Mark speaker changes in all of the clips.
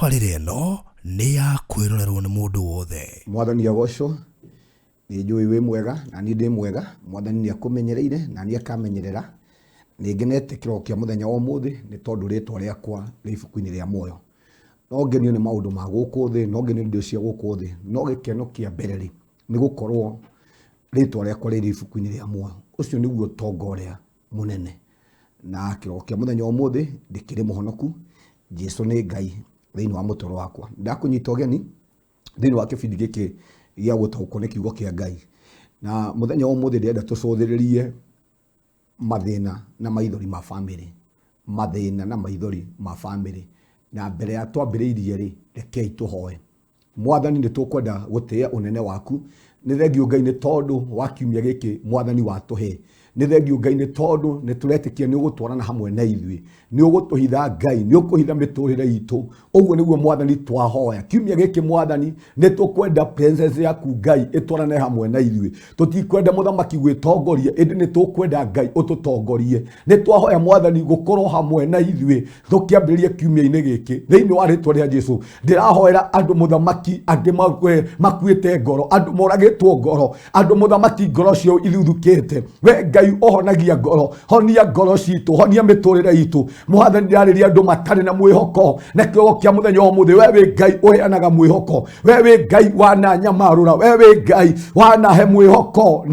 Speaker 1: Tabarĩra ĩno nĩ ya kwĩrorerwo nĩ mũndũ wothe.
Speaker 2: Mwathani agocwo. Nĩ njũĩ wĩ mwega na niĩ ndĩ mwega. Mwathani nĩ akũmenyereire na niĩ akamenyerera. Nĩ ngenete kĩroko kĩa mũthenya wa ũmũthĩ nĩ tondũ rĩtwa rĩakwa rĩ ibuku-inĩ rĩa muoyo. No ngenio nĩ maũndũ ma gũkũ thĩ, no ngenio nĩ indo cia gũkũ thĩ, no gĩkeno kĩa mbere rĩ, nĩ gũkorwo rĩtwa rĩakwa rĩrĩ ibuku-inĩ rĩa muoyo. Ũcio nĩguo ũtonga ũrĩa mũnene. Na kĩroko kĩa mũthenya wa ũmũthĩ ndĩkĩrĩ mũhonoku, Jesu nĩ Ngai thĩinĩ wa mũtũrĩre wakwa. Ndakũnyita ũgeni thĩinĩ wa kĩbindi gĩkĩ gĩa gũtaũkwo nĩ kiugo kĩa Ngai. Na mũthenya wa ũmũthĩ ndĩrenda tũcũthĩrĩrie mathĩna na maithori ma bamĩrĩ. Mathĩna na maithori ma bamĩrĩ. Na mbere ya twambĩrĩirie rĩ, rekei tũhoe. Mwathani nĩ tũkwenda gũtĩĩa ũnene waku. Nĩ thengiũ Ngai nĩ tondũ wa kiumia gĩkĩ Mwathani watũhe. Nĩ thengiũ Ngai nĩ tondũ nĩ tũretĩkia nĩ ũgũtwarana hamwe na ithuĩ. Nĩ ũgũtũhitha Ngai, nĩ ũkũhitha mĩtũrĩre itũ. Ũguo nĩguo Mwathani twahoya. Kiumia gĩkĩ Mwathani nĩ tũkwenda presence yaku Ngai ĩtwarane hamwe na ithuĩ. Tũtikwenda mũthamaki gwĩtongoria, ĩndĩ nĩ tũkwenda Ngai ũtũtongorie. Nĩ twahoya Mwathani gũkorwo hamwe na ithuĩ tũkĩambĩrĩria kiumia-inĩ gĩkĩ thĩinĩ wa rĩtwa rĩa Jesu. Ndĩrahoera andũ mũthamaki angĩ makuĩte ngoro, andũ moragĩtwo ngoro, andũ mũthamaki ngoro ciao ithuthukĩte. We Ngai ũhonagia ngoro, honia ngoro citũ, honia mĩtũrĩre itũ. Mwathani, ndĩrarĩria andũ matarĩ na mwĩhoko na kĩrogo kĩa mũthenya wa ũmũthĩ. We wĩ Ngai ũheanaga mwĩhoko, we wĩ Ngai wananyamarũra, we wĩ Ngai wanahe mwĩhoko.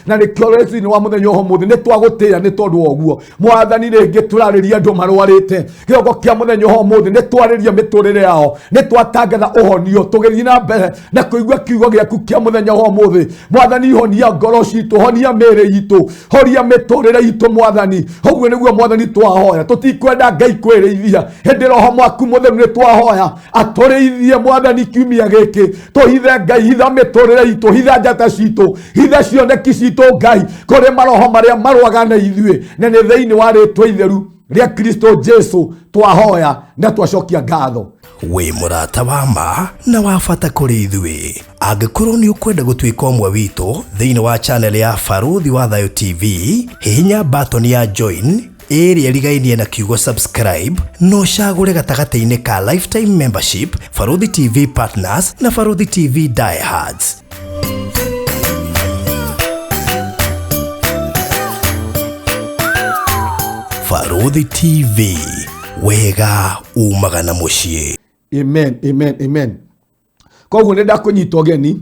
Speaker 2: Na nĩkĩo rũcinĩ wa mũthenya wa ũmũthĩ nĩ twagũtĩĩa nĩ tondũ wa ũguo. Mwathani, rĩngĩ tũrarĩria andũ marwarĩte kĩroko kĩa mũthenya wa ũmũthĩ, nĩ twarĩria mĩtũrĩre yao, nĩ twatangatha ũhonio tũgĩthiĩ na mbere na kũigua kiugo gĩaku kĩa mũthenya wa ũmũthĩ. Mwathani, honia ngoro citũ, honia mĩĩrĩ itũ, horia mĩtũrĩre itũ Mwathani. Ũguo nĩguo Mwathani twahoya. Tũtikwenda Ngai kwĩrĩithia, hĩndĩ roho mwaku mũtheru nĩ twahoya atũrĩithie Mwathani kiumia gĩkĩ. Tũhithe Ngai, hitha mĩtũrĩre itũ, hitha njata citũ, hitha cioneki citũ Ngai kũrĩ maroho marĩa marũaga na ithuĩ, na nĩ thĩinĩ wa rĩtwa itheru rĩa Kristo Jesu twahoya na twacokia ngatho.
Speaker 1: Wĩ mũrata wa ma na wa bata kũrĩ ithuĩ. Angĩkorwo nĩ ũkwenda gũtuĩka ũmwe witũ thĩinĩ wa channel ya Barũthi wa Thayũ TV, hihinya button ya join ĩrĩa ĩrigainie na kiugo subscribe na ũcagũre gatagatĩ-inĩ ka lifetime membership, Barũthi TV Partners na Barũthi TV Diehards. Barũthi TV, wega umaga na mũciĩ.
Speaker 2: Amen, amen, amen. Koguo nĩ ndakũnyita ũgeni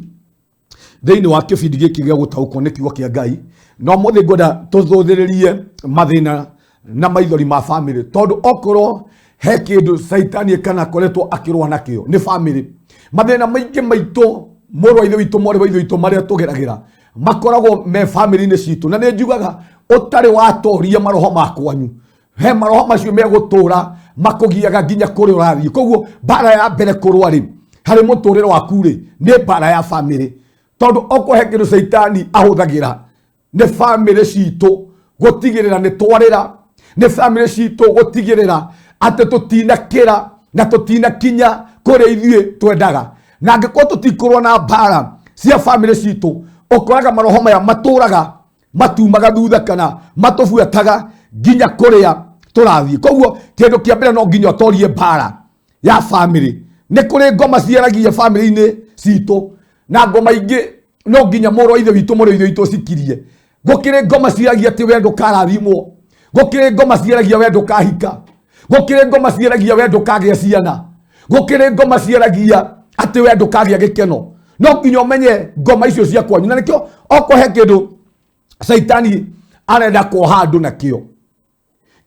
Speaker 2: thĩinĩ wa kĩbindi gĩkĩ gĩa gũtaũkwo nĩ kiugo kĩa Ngai. No mũthĩ ngwenda tũthũthĩrĩrie mathĩna na maithori ma bamĩrĩ, tondũ okorwo he kĩndũ Caitani kana akoretwo akĩrũa nakĩo nĩ bamĩrĩ. Mathĩna maingĩ maitũ, mũrũ wa ithe witũ, mwarĩ wa ithe witũ, marĩa tũgeragĩra makoragwo me bamĩrĩ-inĩ citũ. Na nĩ njugaga ũtarĩ watoria maroho ma kwanyu, he maroho macio megũtũra makũgiaga nginya kũrĩa ũrathiĩ. Koguo mbara ya mbere kũrũa rĩ harĩ mũtũrĩre waku rĩ nĩ mbara ya bamĩrĩ, tondũ okorwo he kĩndũ Caitani ahũthagĩra nĩ bamĩrĩ citũ gũtigĩrĩra nĩ twarĩra, nĩ bamĩrĩ citũ gũtigĩrĩra atĩ tũtinakĩra na tũtinakinya kũrĩa ithuĩ twendaga. Na angĩkorwo tũtikũrũa na mbara cia bamĩrĩ citũ, ũkoraga maroho maya matũraga matumaga thutha kana matũbuataga nginya kũrĩa tũrathiĩ. Koguo kĩndũ kĩa mbere no nginya ũtorie mbara ya bamĩrĩ. Nĩ kũrĩ ngoma ciaragia bamĩrĩ-inĩ citũ, na ngoma ingĩ no nginya mũrũ wa ithe witũ, mũrũ wa ithe witũ ũcikirie. Gũkĩrĩ ngoma ciaragia atĩ we ndũkarathimwo, gũkĩrĩ ngoma ciaragia we ndũkahika, gũkĩrĩ ngoma ciaragia we ndũkagĩa ciana, gũkĩrĩ ngoma ciaragia atĩ we ndũkagĩa gĩkeno. No nginya ũmenye ngoma icio cia kwanyu, na nĩkĩo okorwo he kĩndũ Caitani arenda kuoha andũ nakĩo,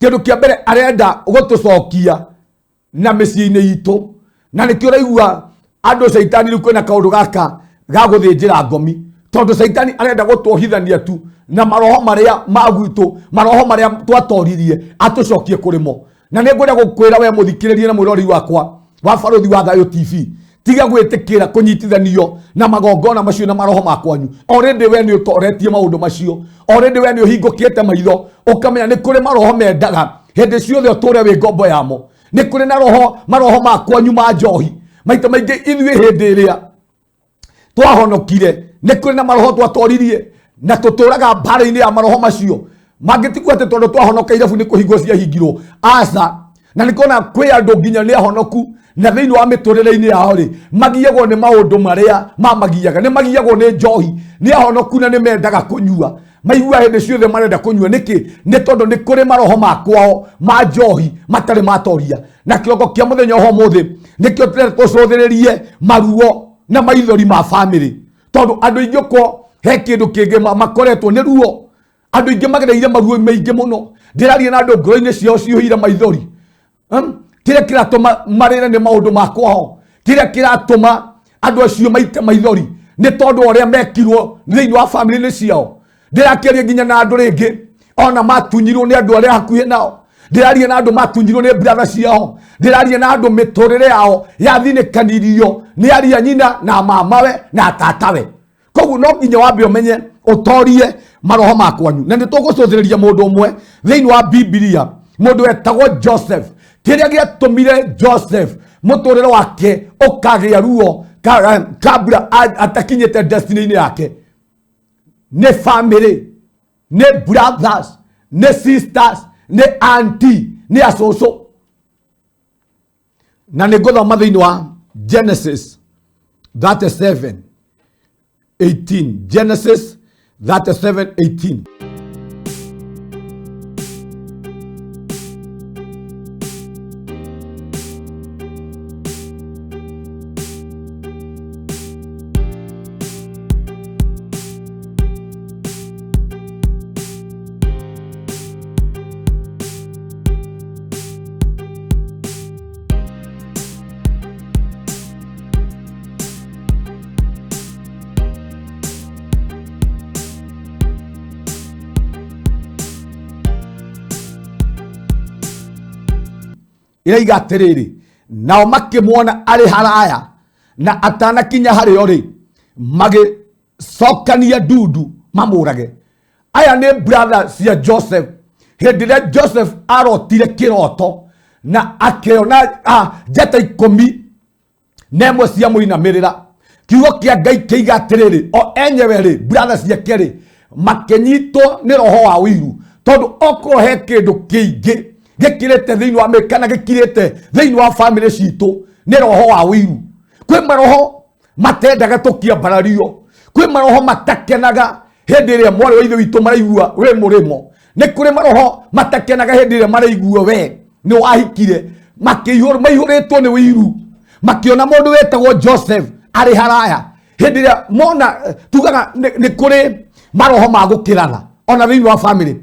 Speaker 2: kĩndũ kĩa mbere arenda gũtũcokia na mĩciĩ-inĩ itũ. Na nĩkĩo ũraigua andũ Caitani rĩu kwĩna kaũndũ gaka ga gũthĩnjĩra ngomi, tondũ Caitani arenda gũtuohithania tu na maroho marĩa ma gwitũ, maroho marĩa twatoririe atũcokie kũrĩ mo. Na nĩ ngwenda gũkwĩra we mũthikĩrĩria na mwĩrori wakwa wa Barũthi wa Thayũ TV, tiga gwĩtĩkĩra kũnyitithanio na magongona macio na maroho ma kwanyu. Already we nĩ ũtoretie maũndũ macio, already we nĩ ũhingũkĩte maitho ũkamenya nĩ kũrĩ maroho mendaga hĩndĩ ciothe ũtũre wĩ ngombo yamo. Nĩ kũrĩ na roho, maroho ma kwanyu ma njohi. Maita maingĩ ithuĩ hĩndĩ ĩrĩa twahonokire nĩ kũrĩ na maroho twatoririe, na tũtũraga mbara-inĩ ya maroho macio. Mangĩtigua atĩ tondũ twahonoka irabu nĩ kũhingwo ciahingirwo, aca. Na nĩ kuona kwĩ andũ nginya nĩ ahonoku Na thĩinĩ wa mĩtũrĩre-inĩ yao rĩ, magiagwo nĩ maũndũ marĩa mamagiaga, nĩ magiagwo nĩ njohi, nĩ ahonoku na nĩ mendaga kũnyua, maigua hĩndĩ ciothe marenda kũnyua. Nĩkĩ? Nĩ tondũ nĩ kũrĩ maroho ma kwao ma njohi matarĩ matoria. Na kĩroko kĩa mũthenya wa ũmũthĩ nĩkĩo tũrenda tũcũthĩrĩrie maruo na maithori ma bamĩrĩ, tondũ andũ aingĩ ũko he kĩndũ kĩngĩ makoretwo nĩ ruo. Andũ aingĩ magereire maruo maingĩ mũno. Ndĩraria na andũ ngoro-inĩ ciao cihũire maithori. Kĩrĩa kĩratũma marĩre nĩ maũndũ ma kwao. Kĩrĩa kĩratũma andũ acio maite maithori nĩ tondũ wa ũrĩa mekirwo thĩinĩ wa bamĩrĩ-inĩ ciao. Ndĩrakĩaria nginya na andũ rĩngĩ ona matunyirwo nĩ andũ arĩa hakuhĩ nao. Ndĩraria na andũ matunyirwo nĩ brother ciao. Ndĩraria na andũ mĩtũrĩre yao yathinĩkanirio nĩ aria nyina na mamawe na tatawe. Koguo no nginya wambe ũmenye ũtorie maroho ma kwanyu. Na nĩ tũgũcũthĩrĩria mũndũ ũmwe thĩinĩ wa Bibilia, mũndũ wetagwo Joseph. Kĩrĩa gĩatũmire Joseph mũtũrĩre wake ũkagĩa ruo kabla atakinyĩte destiny-inĩ yake nĩ family, nĩ brothers, nĩ sisters, nĩ auntie, nĩ acũcũ. Na nĩ ngũthoma thĩinĩ wa Genesis 37:18. Genesis 37:18. Ĩroiga atĩrĩrĩ, nao makĩmuona arĩ haraya, na atanakinya harĩo rĩ, magĩcokania ndundu mamũrage. Aya nĩ brother cia Joseph. Hĩndĩ ĩrĩa Joseph arotire kĩroto na akĩona njata 11 cia mũinamĩrĩra, kiugo kĩa Ngai kĩiga atĩrĩrĩ, o enyewe rĩ, brother ciake rĩ, makĩnyitwo nĩ roho wa ũiru, tondũ okorwo he kĩndũ kĩingĩ gĩkirĩte thĩinĩ wa kana gĩkirĩte thĩinĩ wa famĩlĩ citũ nĩ roho wa ũiru. Kwĩ maroho matendaga tũkĩambarario, kwĩ maroho matakenaga hĩndĩ ĩrĩa mwarĩ wa ithe witũ maraigua wĩ mũrĩmo, nĩ kũrĩ maroho matakenaga hĩndĩ ĩrĩa maraigua we nĩ wahikire, maihũrĩtwo nĩ ũiru, makĩona mũndũ wetagwo Joseph arĩ haraya. Hĩndĩ ĩrĩa mona, tugaga nĩ kũrĩ maroho ma gũkĩrana ona thĩinĩ wa famĩlĩ,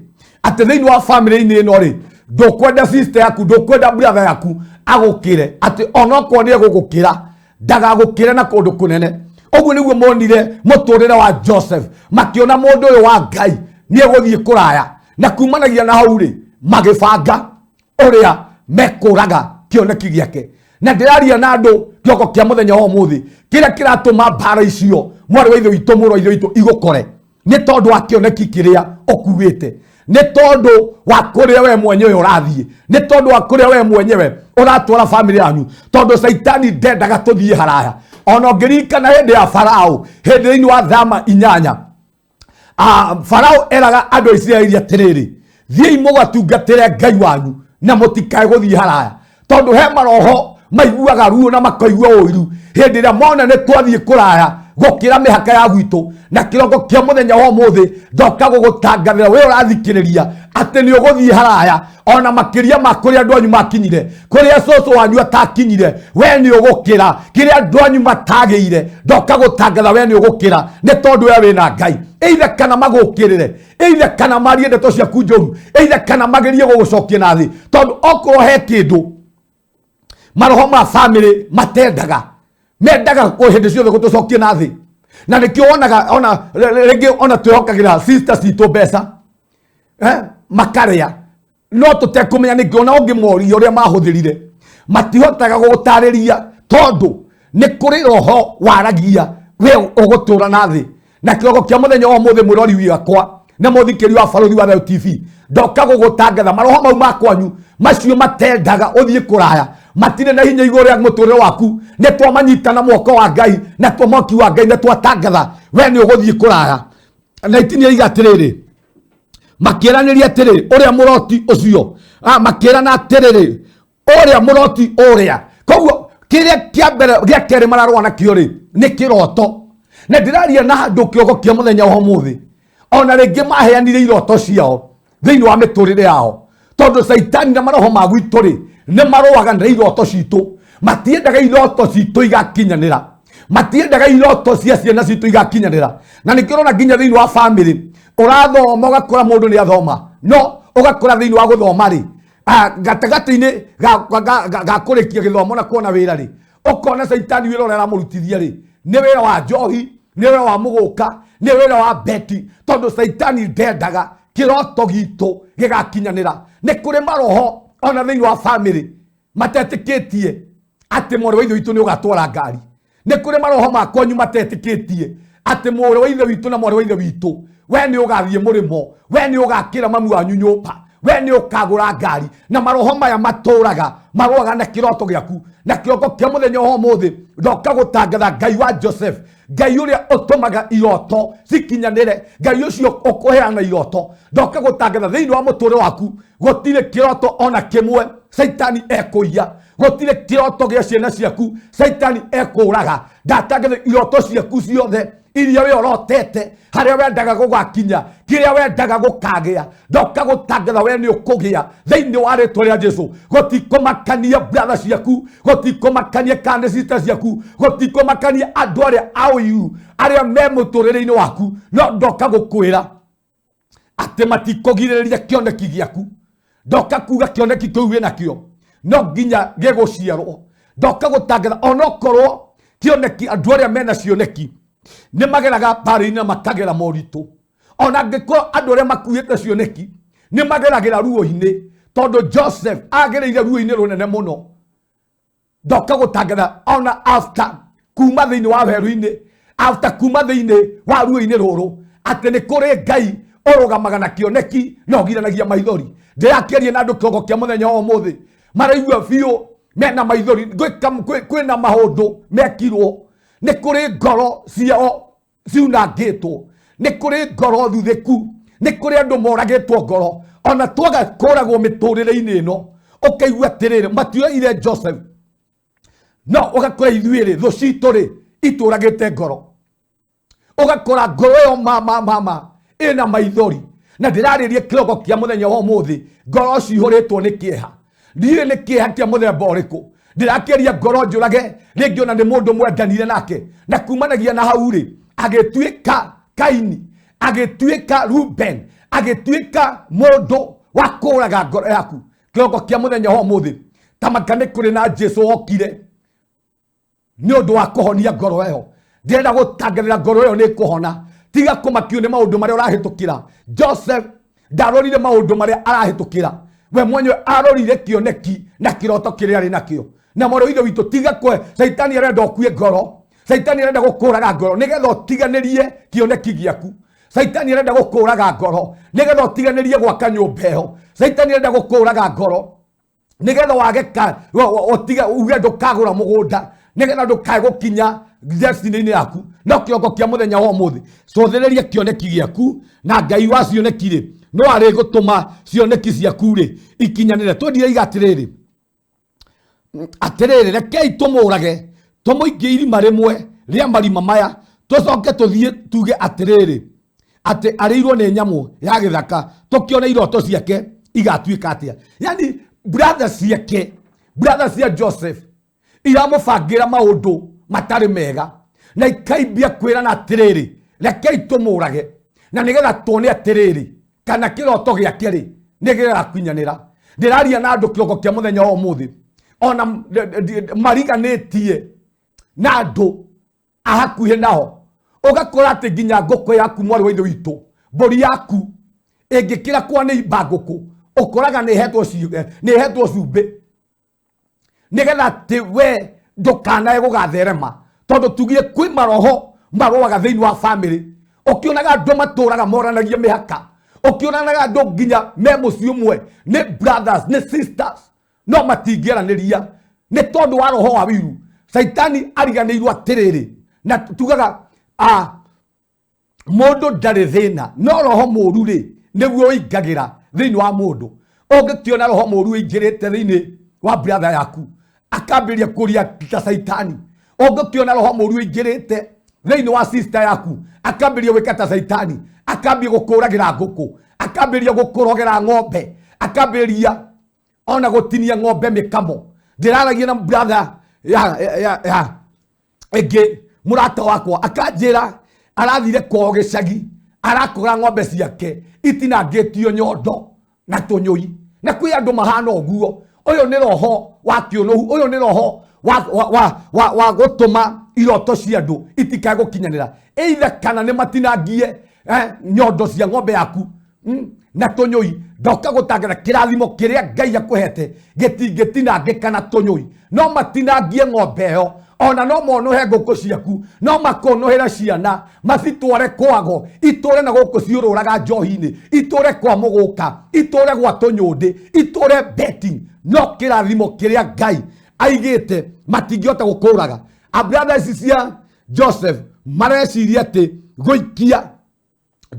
Speaker 2: atĩ thĩinĩ wa famĩlĩ-inĩ ĩno rĩ, ndũkwenda sister yaku, ndũkwenda brother yaku agũkĩre, atĩ onokorwo nĩ egũgũkĩra ndagagũkĩre na kũndũ kũnene. Ũguo nĩguo monire mũtũrĩre wa Joseph, makĩona mũndũ ũyũ wa Ngai nĩ egũthiĩ kũraya, na kumanagia na hau rĩ, magĩbanga ũrĩa mekũraga kĩoneki gĩake. Na ndĩraria na andũ kĩoko kĩa mũthenya wa ũmũthĩ, kĩrĩa kĩratũma mbara icio mwarĩ wa ithe witũ, mũrũ wa ithe witũ, igũkore nĩ tondũ wa kĩoneki kĩrĩa ũkuĩte, nĩ tondũ wa kũrĩa we mwenyewe ũrathiĩ, nĩ tondũ wa kũrĩa we mwenyewe ũratwara famĩlĩ yanyu, tondũ Caitani ndendaga tũthiĩ haraya. Ona ũngĩririkana hĩndĩ ya Farao, hĩndĩ thĩinĩ wa Thama 8, Farao eraga andũ a Isiraeli atĩrĩrĩ, thiĩi mũgatungatĩre Ngai wanyu na mũtikae gũthiĩ haraya, tondũ he maroho maiguaga ruo na makaigua ũiru hĩndĩ ĩrĩa mona nĩ twathiĩ kũraya gũkĩra mĩhaka ya gwitũ. Na kĩroko kĩa mũthenya wa ũmũthĩ ndoka gũgũtangathĩra we ũrathikĩrĩria atĩ nĩ ũgũthiĩ haraya ona makĩria ma kũrĩa andũ anyu makinyire, kũrĩa cũcũ wanyu atakinyire, we nĩ ũgũkĩra kĩrĩa andũ anyu matagĩire. Ndoka gũtangatha we nĩ ũgũkĩra, nĩ tondũ we wĩna Ngai. Either kana magũkĩrĩre, either kana marie ndeto ciaku njũru, either kana magerie gũgũcokia na thĩ, tondũ okorwo he kĩndũ maroho ma famĩlĩ matendaga, mendaga hĩndĩ ciothe gũtũcokia na thĩ. Na nĩkĩo wonaga ona rĩngĩ ona twĩhokagĩra sister citũ mbeca, makarĩa, no tũtekũmenya nĩkĩ. Ona ũngĩmoria ũrĩa mahũthĩrire matihotaga gũgũtarĩria, tondũ nĩ kũrĩ roho waragia we ũgũtũra na thĩ. Na kĩroko kĩa mũthenya wa ũmũthĩ, mwĩrori wakwa na mũthikĩri wa Barũthi wa Thayũ TV, ndoka gũgũtangatha maroho mau ma kwanyu macio matendaga ũthiĩ kũraya matirĩ na hinya igũrũ rĩa mũtũrĩre waku. Nĩ twamanyita na mwoko wa Ngai na twa mwaki wa Ngai, na twatangatha we nĩ ũgũthiĩ kũraya. Na itini iga atĩrĩrĩ, makĩranĩria atĩrĩ, ũrĩa mũroti ũcio, makĩrana atĩrĩrĩ, ũrĩa mũroti ũrĩa. Koguo Kĩrĩa kĩa mbere gĩa kerĩ mararũa nakĩo rĩ, nĩ kĩroto. Na ndĩraria na andũ kĩongo kĩa mũthenya wa ũmũthĩ, ona rĩngĩ maheanire iroto ciao thĩinĩ wa mĩtũrĩre yao, tondũ caitani na maroho ma gwitũ rĩ, nĩ marũaga na iroto citũ. Matiendaga iroto citũ igakinyanĩra, matiendaga iroto cia ciana citũ igakinyanĩra. Na nĩkĩo ũrona nginya thĩinĩ wa bamĩrĩ ũrathoma, ũgakora mũndũ nĩ athoma, no ũgakora thĩinĩ wa gũthoma rĩ, gatagatĩ-inĩ ga kũrĩkia gĩthomo na kuona wĩra rĩ, ũkona caitani wĩra ũrĩa aramũrutithia rĩ, nĩ wĩra wa njohi, nĩ wĩra wa mũgũka, nĩ wĩra wa beti, tondũ caitani ndendaga kĩroto gitũ gĩgakinyanĩra. Nĩ kũrĩ maroho ona thĩinĩ wa bamĩrĩ matetĩkĩtie atĩ mwarĩ wa ithe witũ nĩ ũgatwara ngari. Nĩ kũrĩ maroho ma kwanyu matetĩkĩtie atĩ mũrũ wa ithe witũ na mwarĩ wa ithe witũ, we nĩ ũgathiĩ mũrĩmo, we nĩ ũgakĩra mamu wanyu nyũmba, we nĩ ũkagũra ngari. Na maroho maya matũraga marũaga na kĩroto gĩaku. Na kĩongo kĩa mũthenya wa ũmũthĩ, ndoka gũtangatha Ngai wa Joseph, Ngai ũrĩa ũtũmaga iroto cikinyanĩre, Ngai ũcio ũkũheana iroto. Ndoka gũtangatha thĩinĩ wa mũtũrĩre waku, gũtirĩ kĩroto ona kĩmwe caitani ekũiya, gũtirĩ kĩroto gĩa ciana ciaku caitani ekũraga. Ndatangatha iroto ciaku ciothe iria we ũrotete, harĩa wendaga gũgakinya, kĩrĩa wendaga gũkagĩa, ndoka gũtangatha we nĩ ũkũgĩa thĩinĩ wa rĩtwa rĩa Jesu. Gũtikũmakania brother ciaku, gũtikũmakania kana sister ciaku, gũtikũmakania andũ arĩa a ũiru arĩa me mũtũrĩre-inĩ waku, no ndoka gũkwĩra atĩ matikũgirĩrĩria kĩoneki gĩaku. Ndoka kuga kĩoneki kĩu wĩnakĩo no nginya gĩgũciarwo. Ndoka gũtangatha onokorwo kĩoneki, andũ arĩa mena cioneki nĩ mageraga mbarĩ-inĩ na makagera moritũ, ona angĩkorwo andũ arĩa makuĩte cioneki nĩ mageragĩra ruo-inĩ, tondũ Joseph agereire ruo-inĩ rũnene mũno. Ndoka gũtangatha ona after kuma thĩinĩ wa werũ-inĩ, after kuma thĩinĩ wa ruo-inĩ rũrũ, atĩ nĩ kũrĩ Ngai ũrũgamaga na kĩoneki na ũgiranagia maithori. Ndĩrakĩaria na andũ kĩongo kĩa mũthenya wa ũmũthĩ, maraigua biũ mena maithori, kwĩna maũndũ mekirwo, nĩ kũrĩ ngoro ciao ciunangĩtwo, nĩ kũrĩ ngoro thuthĩku, nĩ kũrĩ andũ moragĩtwo ngoro. Ona twaga kũragwo mĩtũrĩre-inĩ ĩno, ũkaigua atĩrĩrĩ, matioire Joseph, no ũgakora ithuĩ rĩ, thũ citũ rĩ, itũragĩte ngoro. Ũgakora ngoro ĩyo mama mama ĩna maithori. Na ndĩrarĩria kĩroko kĩa mũthenya wa ũmũthĩ, ngoro cihũrĩtwo nĩ kĩeha. Ndiũĩ nĩ kĩeha kĩa mũthemba ũrĩkũ. Ndĩrakĩaria ngoro njũrage rĩngĩ ona nĩ mũndũ mwendanire nake, na kumanagia na hau rĩ, agĩtuĩka Kaini, agĩtuĩka Ruben, agĩtuĩka mũndũ wa kũraga ngoro yaku. Kĩroko kĩa mũthenya wa ũmũthĩ, tamaka nĩ kũrĩ na Jesu okire nĩ ũndũ wa kũhonia ngoro ĩyo. Ndĩrenda gũtangathĩra ngoro ĩyo nĩ kũhona. Tiga kũmakio nĩ maũndũ marĩa ũrahĩtũkĩra. Joseph ndarorire maũndũ marĩa arahĩtũkĩra, we mwenyewe arorire kĩoneki na kĩroto kĩrĩa arĩ nakĩo. Na mwarĩ wa ithe witũ, tiga kwe, caitani arenda ũkue ngoro, caitani arenda gũkũraga ngoro nĩgetha ũtiganĩrie kĩoneki gĩaku. Caitani arenda gũkũraga ngoro nĩgetha ũtiganĩrie gwaka nyũmba ĩyo. Caitani arenda gũkũraga ngoro nĩgetha wage ũtige uge ndũkagũra mũgũnda, nĩgetha ndũkae gũkinya destiny-inĩ yaku. No kĩongo kĩa mũthenya wa ũmũthĩ, cũthĩrĩria kĩoneki gĩaku, na Ngai wa cioneki rĩ, no arĩgũtũma cioneki ciaku rĩ ikinyanĩre. Twendire iga atĩrĩrĩ, atĩrĩrĩ, rekei tũmũrage, tũmũikie irima rĩmwe rĩa marima maya, tũcoke tũthiĩ tuge atĩrĩrĩ, atĩ arĩirwo nĩ nyamũ ya gĩthaka, tũkĩone iroto ciake igatuĩka atĩa. Yani brother ciake, brother cia Joseph iramũbangĩra maũndũ matarĩ mega, na ikaimbia kwĩrana atĩrĩrĩ, rekei tũmũrage, na nĩgetha tuone atĩrĩrĩ kana kĩroto gĩake rĩ nĩ gĩgakinyanĩra. Ndĩraria na andũ kĩroko kĩa mũthenya wa ũmũthĩ, ona mariganĩtie na andũ a hakuhĩ nao, ũgakora atĩ nginya ngũkũ yaku, mwarĩ wa ithe witũ, mbũri yaku ĩngĩkĩra kwa nĩ imba ngũkũ, ũkoraga nĩ ĩhetwo cumbĩ nĩgetha atĩ we ndũkanae gũgatherema, tondũ tugire kwĩ maroho marũaga thĩinĩ wa bamĩrĩ. Ũkĩonaga andũ matũraga moranagia mĩhaka, ũkĩonaga andũ nginya me mũciĩ ũmwe, nĩ brothers nĩ sisters, no matingĩaranĩria nĩ tondũ wa roho wa wiru. Caitani ariganĩirwo atĩrĩrĩ, na tugaga mũndũ ndarĩ thĩna, no roho mũru rĩ nĩguo ũingagĩra thĩinĩ wa mũndũ. Ũngĩkĩona roho mũru ũingĩrĩte thĩinĩ wa brother yaku, Akambĩrĩria kũria ta caitani. Ũngĩkĩona roho mũru ũingĩrĩte thĩinĩ wa sister yaku, akambĩrĩria gwĩka ta caitani, akambia gũkũragĩra ngũkũ, akambĩrĩria gũkũrogera ng'ombe, akambĩrĩria ona gũtinia ng'ombe mĩkamo. Ndĩraragia na brother ya ĩngĩ, mũrata wakwa, akanjĩra arathire kwao gĩcagi, arakũra ng'ombe ciake itinangĩtio nyondo na tũnyũi. Na kwĩ andũ mahana ũguo. Ũyũ nĩ roho wa kĩũnũhu, ũyũ nĩ roho wa gũtũma iroto cia andũ itikae gũkinyanĩra, either kana nĩ matinangie nyondo cia ng'ombe yaku na tũnyũi. Ndoka gũtangatha kĩrathimo kĩrĩa Ngai akũhete gĩtingĩtinangĩka na tũnyũi. No matinangie ng'ombe ĩyo, ona no monũhe ngũkũ ciaku, no makonũhĩre ciana macitware kwago, itũre na gũkũ ciũrũraga njohi-inĩ, itũre kwa mũgũka, itũre gwa tũnyũndĩ, itũre betting. No kĩrathimo kĩrĩa Ngai aigĩte matingĩhota gũkũraga. A brothers cia Joseph mareciria atĩ gũikia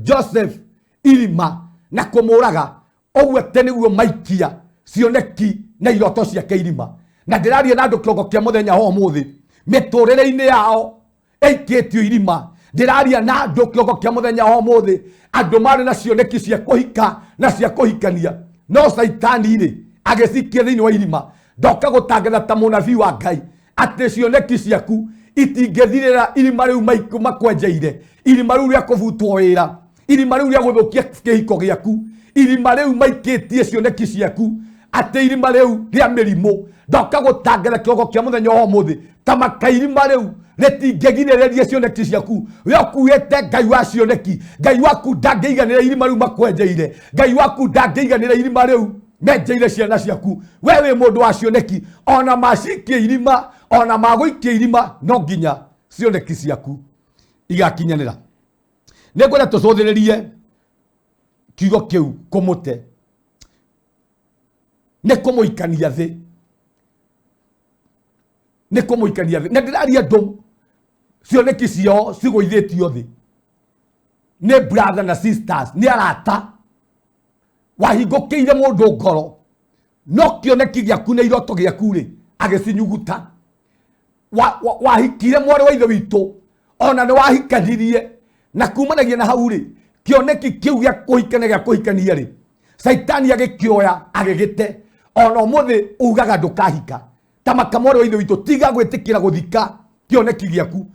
Speaker 2: Joseph irima na kũmũraga ũguo atĩ nĩguo maikia cioneki na iroto ciake irima. Na ndĩraria na andũ kĩroko kĩa mũthenya wa ũmũthĩ, mĩtũrĩre-inĩ yao ĩikĩtio irima. Ndĩraria na andũ kĩroko kĩa mũthenya wa ũmũthĩ, andũ marĩ na cioneki cia kũhika na cia kũhikania, no caitani rĩ agĩcikia thĩinĩ wa irima. Ndoka gũtangatha ta mũnabii wa Ngai atĩ cioneki ciaku itingĩthirĩra irima rĩu makwenjeire, irima rĩu rĩa kũbutwo wĩra, irima rĩu rĩa gũthũkia kĩhiko gĩaku, irima rĩu maikĩtie cioneki ciaku, atĩ irima rĩu rĩa mĩrimũ. Ndoka gũtangatha kĩroko kĩa mũthenya wa ũmũthĩ ta makairima rĩu rĩtingĩgirĩrĩria cioneki ciaku. We ũkuĩte Ngai wa cioneki, Ngai waku ndangĩiganĩra irima rĩu makwenjeire, Ngai waku ndangĩiganĩra irima rĩu menjeire ciana ciaku. We wĩ mũndũ wa cioneki, ona macikie irima, ona magũikie irima, no nginya cioneki ciaku igakinyanĩra. Nĩ ngwenda tũcũthĩrĩrie kiugo kĩu kũmũte, nĩ kũmũikania thĩ, nĩ kũmũikania thĩ. Na ndĩraria andũ cioneki ciao cigũithĩtio thĩ nĩ brother na sisters, nĩ arata. Wahingũkĩire mũndũ ngoro, no kĩoneki gĩaku na iroto gĩaku rĩ agĩcinyuguta. Wahikire mwarĩ wa ithe witũ, ona nĩ wahikanirie, na kumanagia na hau rĩ, kĩoneki kĩu gĩa kũhikania, gĩa kũhikania rĩ, caitani agĩkĩoya agĩgĩte. Ona ũmũthĩ ugaga ndũkahika. Ta maka mwarĩ wa ithe witũ, tiga gwĩtĩkĩra gũthika kĩoneki gĩaku.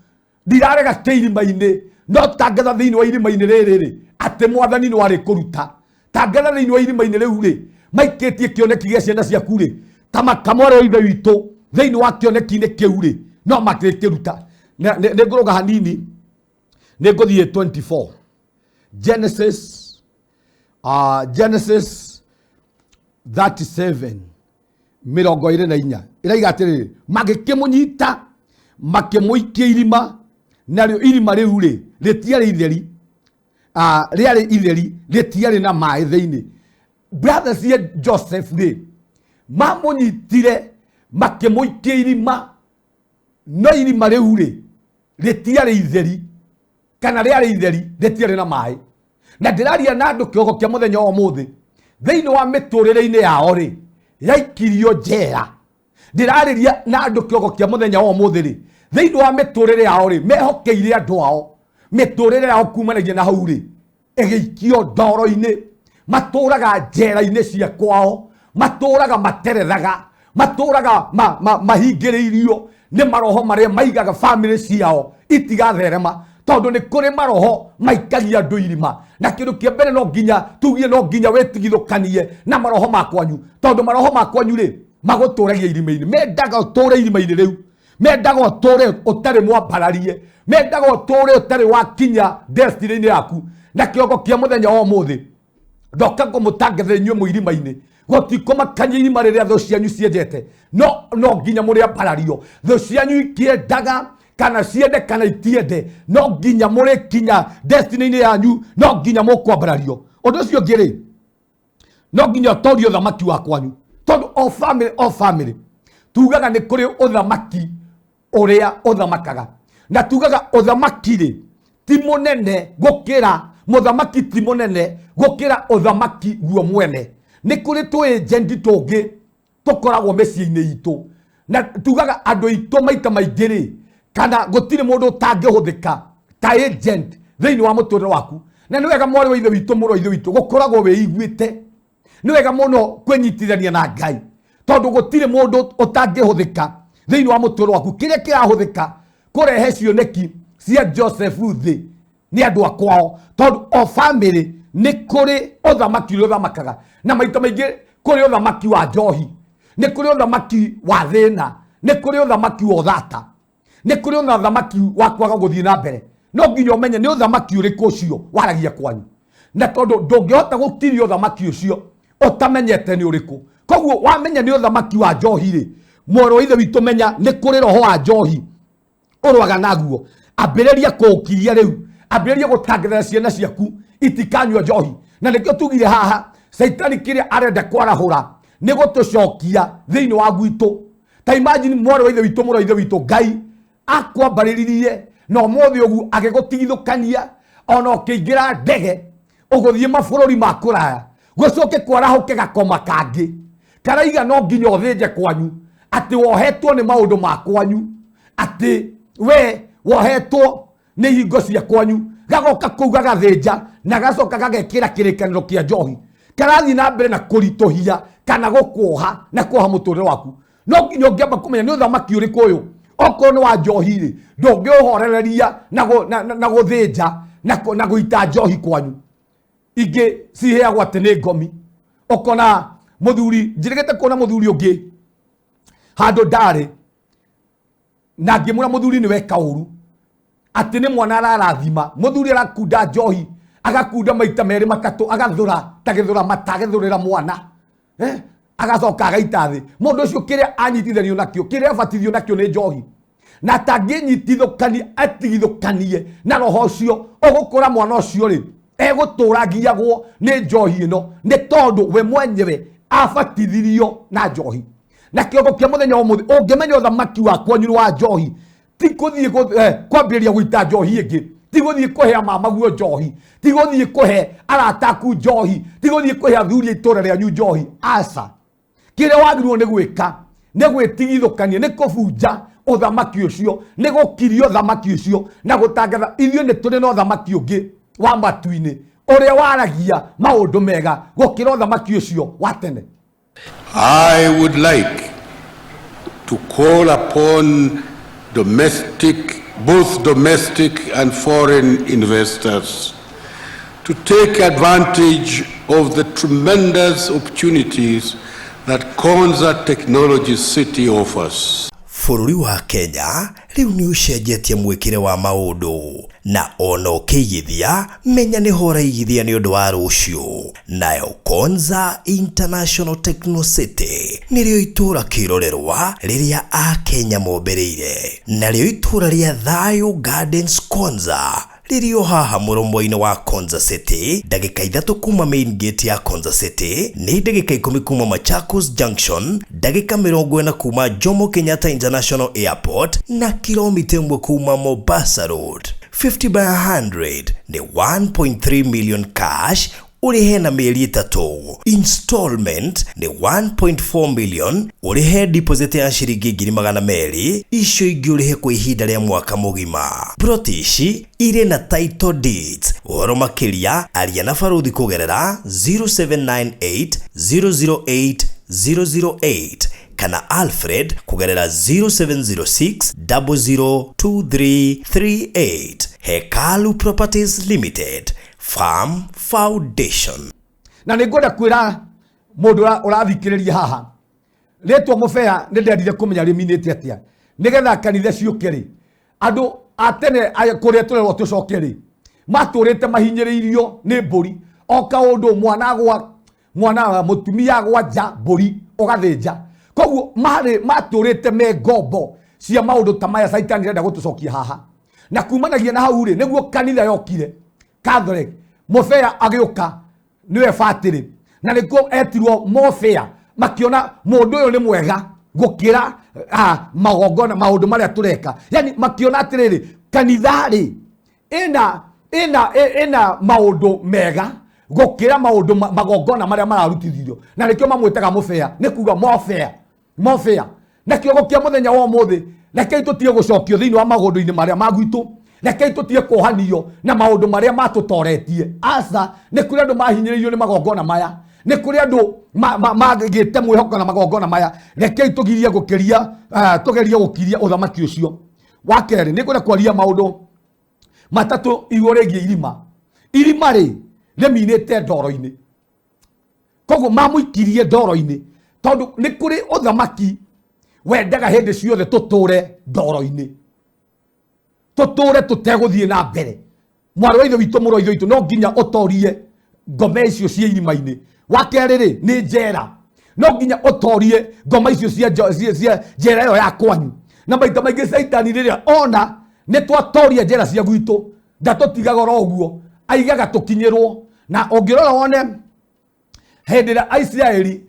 Speaker 2: Ndirarega kĩ irima-inĩ, no tangatha thĩinĩ wa irima-inĩ rĩrĩ rĩ atĩ mwathani nĩ warĩ kũruta. Tangatha thĩinĩ wa irima-inĩ rĩu rĩ maikĩtie kĩoneki gĩa ciana ciaku rĩ, ta maka mwarĩ wa ithe witũ, thĩinĩ wa kĩoneki-inĩ kĩu rĩ no makĩruta. Nĩ ngũrũga hanini, nĩ ngũthiĩ 24 Genesis, Genesis 37 24 ĩraiga atĩrĩrĩ, magĩkĩmũnyita makĩmũikia irima, narĩo irima rĩu rĩ rĩtiarĩ itheri, rĩarĩ itheri, rĩtiarĩ na maĩ thĩinĩ. Brothers cia Joseph rĩ mamũnyitire makĩmũikia irima, no irima rĩu rĩ rĩtiarĩ itheri, kana rĩarĩ itheri, rĩtiarĩ na maĩ. Na ndĩraria na andũ kĩroko kĩa mũthenya wa ũmũthĩ, thĩinĩ wa mĩtũrĩre-inĩ yao rĩ yaikirio njera. Ndĩrarĩria na andũ kĩroko kĩa mũthenya wa ũmũthĩ rĩ, thĩinĩ wa mĩtũrĩre yao rĩ mehokeire andũ ao, mĩtũrĩre yao kumanagia na hau rĩ ĩgĩikio ndoro-inĩ. Matũraga njera-inĩ cia kwao, matũraga materethaga, matũraga mahingĩrĩirio nĩ maroho marĩa maigaga famĩlĩ ciao itigatherema, tondũ nĩ kũrĩ maroho maikagia andũ irima. Na kĩndũ kĩa mbere no nginya tugie, no nginya wĩtigithũkanie na maroho ma kwanyu, tondũ maroho ma kwanyu rĩ magũtũragia irima-inĩ. Mendaga ũtũre irima-inĩ rĩu, mendaga ũtũre ũtarĩ mwambararie, mendaga ũtũre ũtarĩ wakinya destiny-inĩ yaku. Na kĩongo kĩa mũthenya wa ũmũthĩ ndoka ngũmũtangathĩra inyuĩ mwĩ irima-inĩ, gũtikũmakania irima rĩrĩa thũ cianyu cienjete, no nginya mũrĩambarario. Thũ cianyu ikĩendaga kana ciende kana itiende, no nginya mũrĩkinya destiny-inĩ yanyu, no nginya mũkwambarario. Ũndũ ũcio ũngĩ rĩ, no nginya ũtorie ũthamaki wa kwanyu, tondũ o family, o family tugaga nĩ kũrĩ ũthamaki ũrĩa ũthamakaga, na tugaga ũthamaki rĩ ti mũnene gũkĩra mũthamaki, ti mũnene gũkĩra ũthamaki guo mwene. Nĩ kũrĩ tũĩnjendi tũngĩ tũkoragwo mĩciĩ-inĩ itũ. Na tugaga andũ aitũ maita maingĩ rĩ, kana gũtirĩ mũndũ ũtangĩhũthĩka ta agent thĩinĩ wa mũtũrĩre waku. Na nĩ wega mwarĩ wa ithe witũ, mũrũ wa ithe witũ, gũkoragwo wĩiguĩte. Nĩ wega mũno kwĩnyitithania na Ngai, tondũ gũtirĩ mũndũ ũtangĩhũthĩka thĩinĩ wa mũtũrĩre waku. Kĩrĩa kĩrahũthĩka kũrehe cioneki cia Joseph thĩ nĩ andũ a kwao, tondũ o family nĩ kũrĩ ũthamaki ũrĩa ũthamakaga, na maita maingĩ kũrĩ ũthamaki wa njohi, nĩ kũrĩ ũthamaki wa thĩna, nĩ kũrĩ ũthamaki wa ũthata, nĩ kũrĩ ũthamaki wa kwaga gũthiĩ na mbere. No nginya ũmenye nĩ ũthamaki ũrĩkũ ũcio waragia kwanyu, na tondũ ndũngĩhota gũkiria ũthamaki ũcio ũtamenyete nĩ ũrĩkũ. Koguo wamenya nĩ ũthamaki wa njohi rĩ, mwarĩ wa ithe witũ, menya nĩ kũrĩ roho wa njohi ũrwaga naguo. Ambĩrĩria kũũkiria rĩu, ambĩrĩria gũtangĩrĩra ciana ciaku itikanyua njohi. Na nĩkĩo tugire haha, Caitani kĩrĩa arenda kwarahũra nĩ gũtũcokia thĩinĩ wa gwitũ. Ta imagine, mwarĩ wa ithe witũ, mũrũ wa ithe witũ, Ngai akwambarĩririe na ũmũthĩ ũguo agĩgũtigithũkania, ona ũkĩingĩra ndege ũgũthiĩ mabũrũri ma kũraya, gũcoke kwarahũke gakoma kangĩ karaiga no nginya ũthĩnje kwanyu, atĩ wohetwo nĩ maũndũ ma kwanyu, atĩ we wohetwo nĩ ihingo cia kwanyu. Gagoka kũu gagathĩnja na gacoka gagekĩra kĩrĩkanĩro kĩa njohi, karathiĩ na mbere na kũritũhia kana gũkuoha na kuoha mũtũrĩre waku. No nginya ũngĩamba kũmenya nĩ ũthamaki ũrĩkũ ũyũ. Okorwo nĩ wa njohi rĩ, ndũngĩũhorereria na gũthĩnja na gũita njohi kwanyu. Ingĩ ciheagwo atĩ nĩ ngomi. Ũkona mũthuri, njĩrĩgĩte kuona mũthuri ũngĩ handũ ndarĩ na ngĩmwĩra, mũthuri, nĩ weka ũru, atĩ nĩ mwana ararathima. Mũthuri arakunda njohi, agakunda maita merĩ matatũ, agathũra ta gĩthũra mata, agĩthũrĩra mwana, agacoka agaita thĩ. Mũndũ ũcio kĩrĩa anyitithanio nakĩo, kĩrĩa abatithio nakĩo nĩ njohi, na atangĩnyitithũkania atigithũkanie na roho ũcio, ũgũkũra mwana ũcio rĩ, egũtũra ngiagwo nĩ njohi ĩno, nĩ tondũ we mwenyewe abatithirio na njohi. Na kĩongo kĩa mũthenya wa ũmũthĩ, ũngĩmenya ũthamaki wa kwanyu nĩ wa njohi, ti gũthiĩ kwambĩrĩria gũita njohi ĩngĩ, ti gũthiĩ kũhe mamaguo njohi, ti gũthiĩ kũhe arata aku njohi, ti gũthiĩ kũhe athuri a itũũra rĩanyu njohi. Aca, kĩrĩa wagĩrĩirwo nĩ gwĩka nĩ gwĩtigithũkania, nĩ kũbunja ũthamaki ũcio, nĩ gũkiria ũthamaki ũcio na gũtangatha ithuĩ nĩ tũrĩ na ũthamaki ũngĩ wa matu-inĩ ũrĩa waragia maũndũ mega gũkĩra ũthamaki ũcio wa tene.
Speaker 3: I would like to call upon domestic, both domestic and foreign investors to take advantage of the tremendous opportunities that Konza Technology City offers.
Speaker 1: Bũrũri wa Kenya rĩu nĩ ũcenjetie mwĩkĩre wa maũndũ, na ona ũkĩigithia, menya nĩho ũraigithia nĩ ũndũ wa rũciũ. Nayo Konza International Techno City nĩrĩo itũũra kĩrorerwa rĩrĩa Akenya mombĩrĩire, narĩo itũũra rĩa Thayo Gardens Konza rĩrĩ o haha mũromo-inĩ wa Konza City, ndagĩka 3 kuma main gate ya Konza City, nĩ ndagĩka 10 kuma Machakos Junction, ndagĩka 40 kuma Jomo Kenyatta International Airport, na kilomita 1 kuma Mombasa Road. 50 by 100 nĩ 1.3 million cash, ũrĩhe na mĩeri 3. Installment nĩ 1.4 million, ũrĩhe deposit ya ciringi 200,000, icio ingĩ ũrĩhe kwa ihinda rĩa mwaka mũgima. Plot ici irĩ na title deeds. Ũhoro makĩria, aria na baruthi kũgerera 0798 008 008 kana Alfred kũgerera 0706 002338. Hekalu Properties Limited, Farm Foundation.
Speaker 2: Na nĩ ngwenda kwĩra mũndũ ũrathikĩrĩria haha, rĩtwa mũbea nĩ ndendire kũmenya rĩminĩte atĩa, nĩgetha kanitha ciũke rĩ, andũ a tene aya kũrĩa tũrerwo tũcoke rĩ, matũrĩte mahinyĩrĩirio nĩ mbũri. O kaũndũ, mwana agwa, mwana mũtumia agwa nja, mbũri ũgathĩnja. Koguo marĩ matũrĩte me ngombo cia maũndũ ta maya. Caitani arenda gũtũcokia haha, na kumanagia na hau rĩ, nĩguo kanitha yokire Catholic. Mũbea agĩũka nĩwe batĩrĩ, na nĩkuo etirwo mobea. Makiona mũndũ ũyũ nĩ mwega gũkĩra magongona, maũndũ marĩa tũreka. Yani makiona atĩrĩrĩ, kanitha rĩ, ĩna maũndũ mega gũkĩra maũndũ magongona marĩa mararutithio, na nĩkĩo mamwĩtaga mũbea, nĩ kuga mobea, mobea. Na kĩongo kĩa mũthenya wa ũmũthĩ, rekei tũtige gũcokio thĩinĩ wa maũndũ-inĩ marĩa ma gwitũ, rekei tũtige kuohanio na maũndũ marĩa matũtoretie. Aca, nĩ kũrĩ andũ mahinyĩrĩirio nĩ magongona maya, nĩ kũrĩ andũ magĩte mwĩhoko na magongona maya. Rekei tũgirie gũkĩria, tũgerie gũkiria ũthamaki ũcio. Wa kerĩ, nĩ ngwenda kwaria maũndũ matatũ igũrũ rĩgiĩ irima. Irima rĩ rĩminĩte ndoro-inĩ, koguo mamũikirie ndoro-inĩ tondũ nĩ kũrĩ ũthamaki wendaga hĩndĩ ciothe tũtũre ndoro-inĩ, tũtũre tũtegũthiĩ na mbere. Mwarĩ wa ithe witũ, mũrũ wa ithe witũ, no nginya ũtorie ngoma icio cia irima-inĩ. Wa kerĩ rĩ, nĩ njera. No nginya ũtorie ngoma icio cia njera ĩyo ya kwanyu. Na maita maingĩ Caitani rĩrĩa ona nĩ twatoria njera cia gwitũ, ndatũtigaga oro ũguo, aigaga tũkinyĩrwo. Na ũngĩrora wone hĩndĩ ĩrĩa Aisiraeli,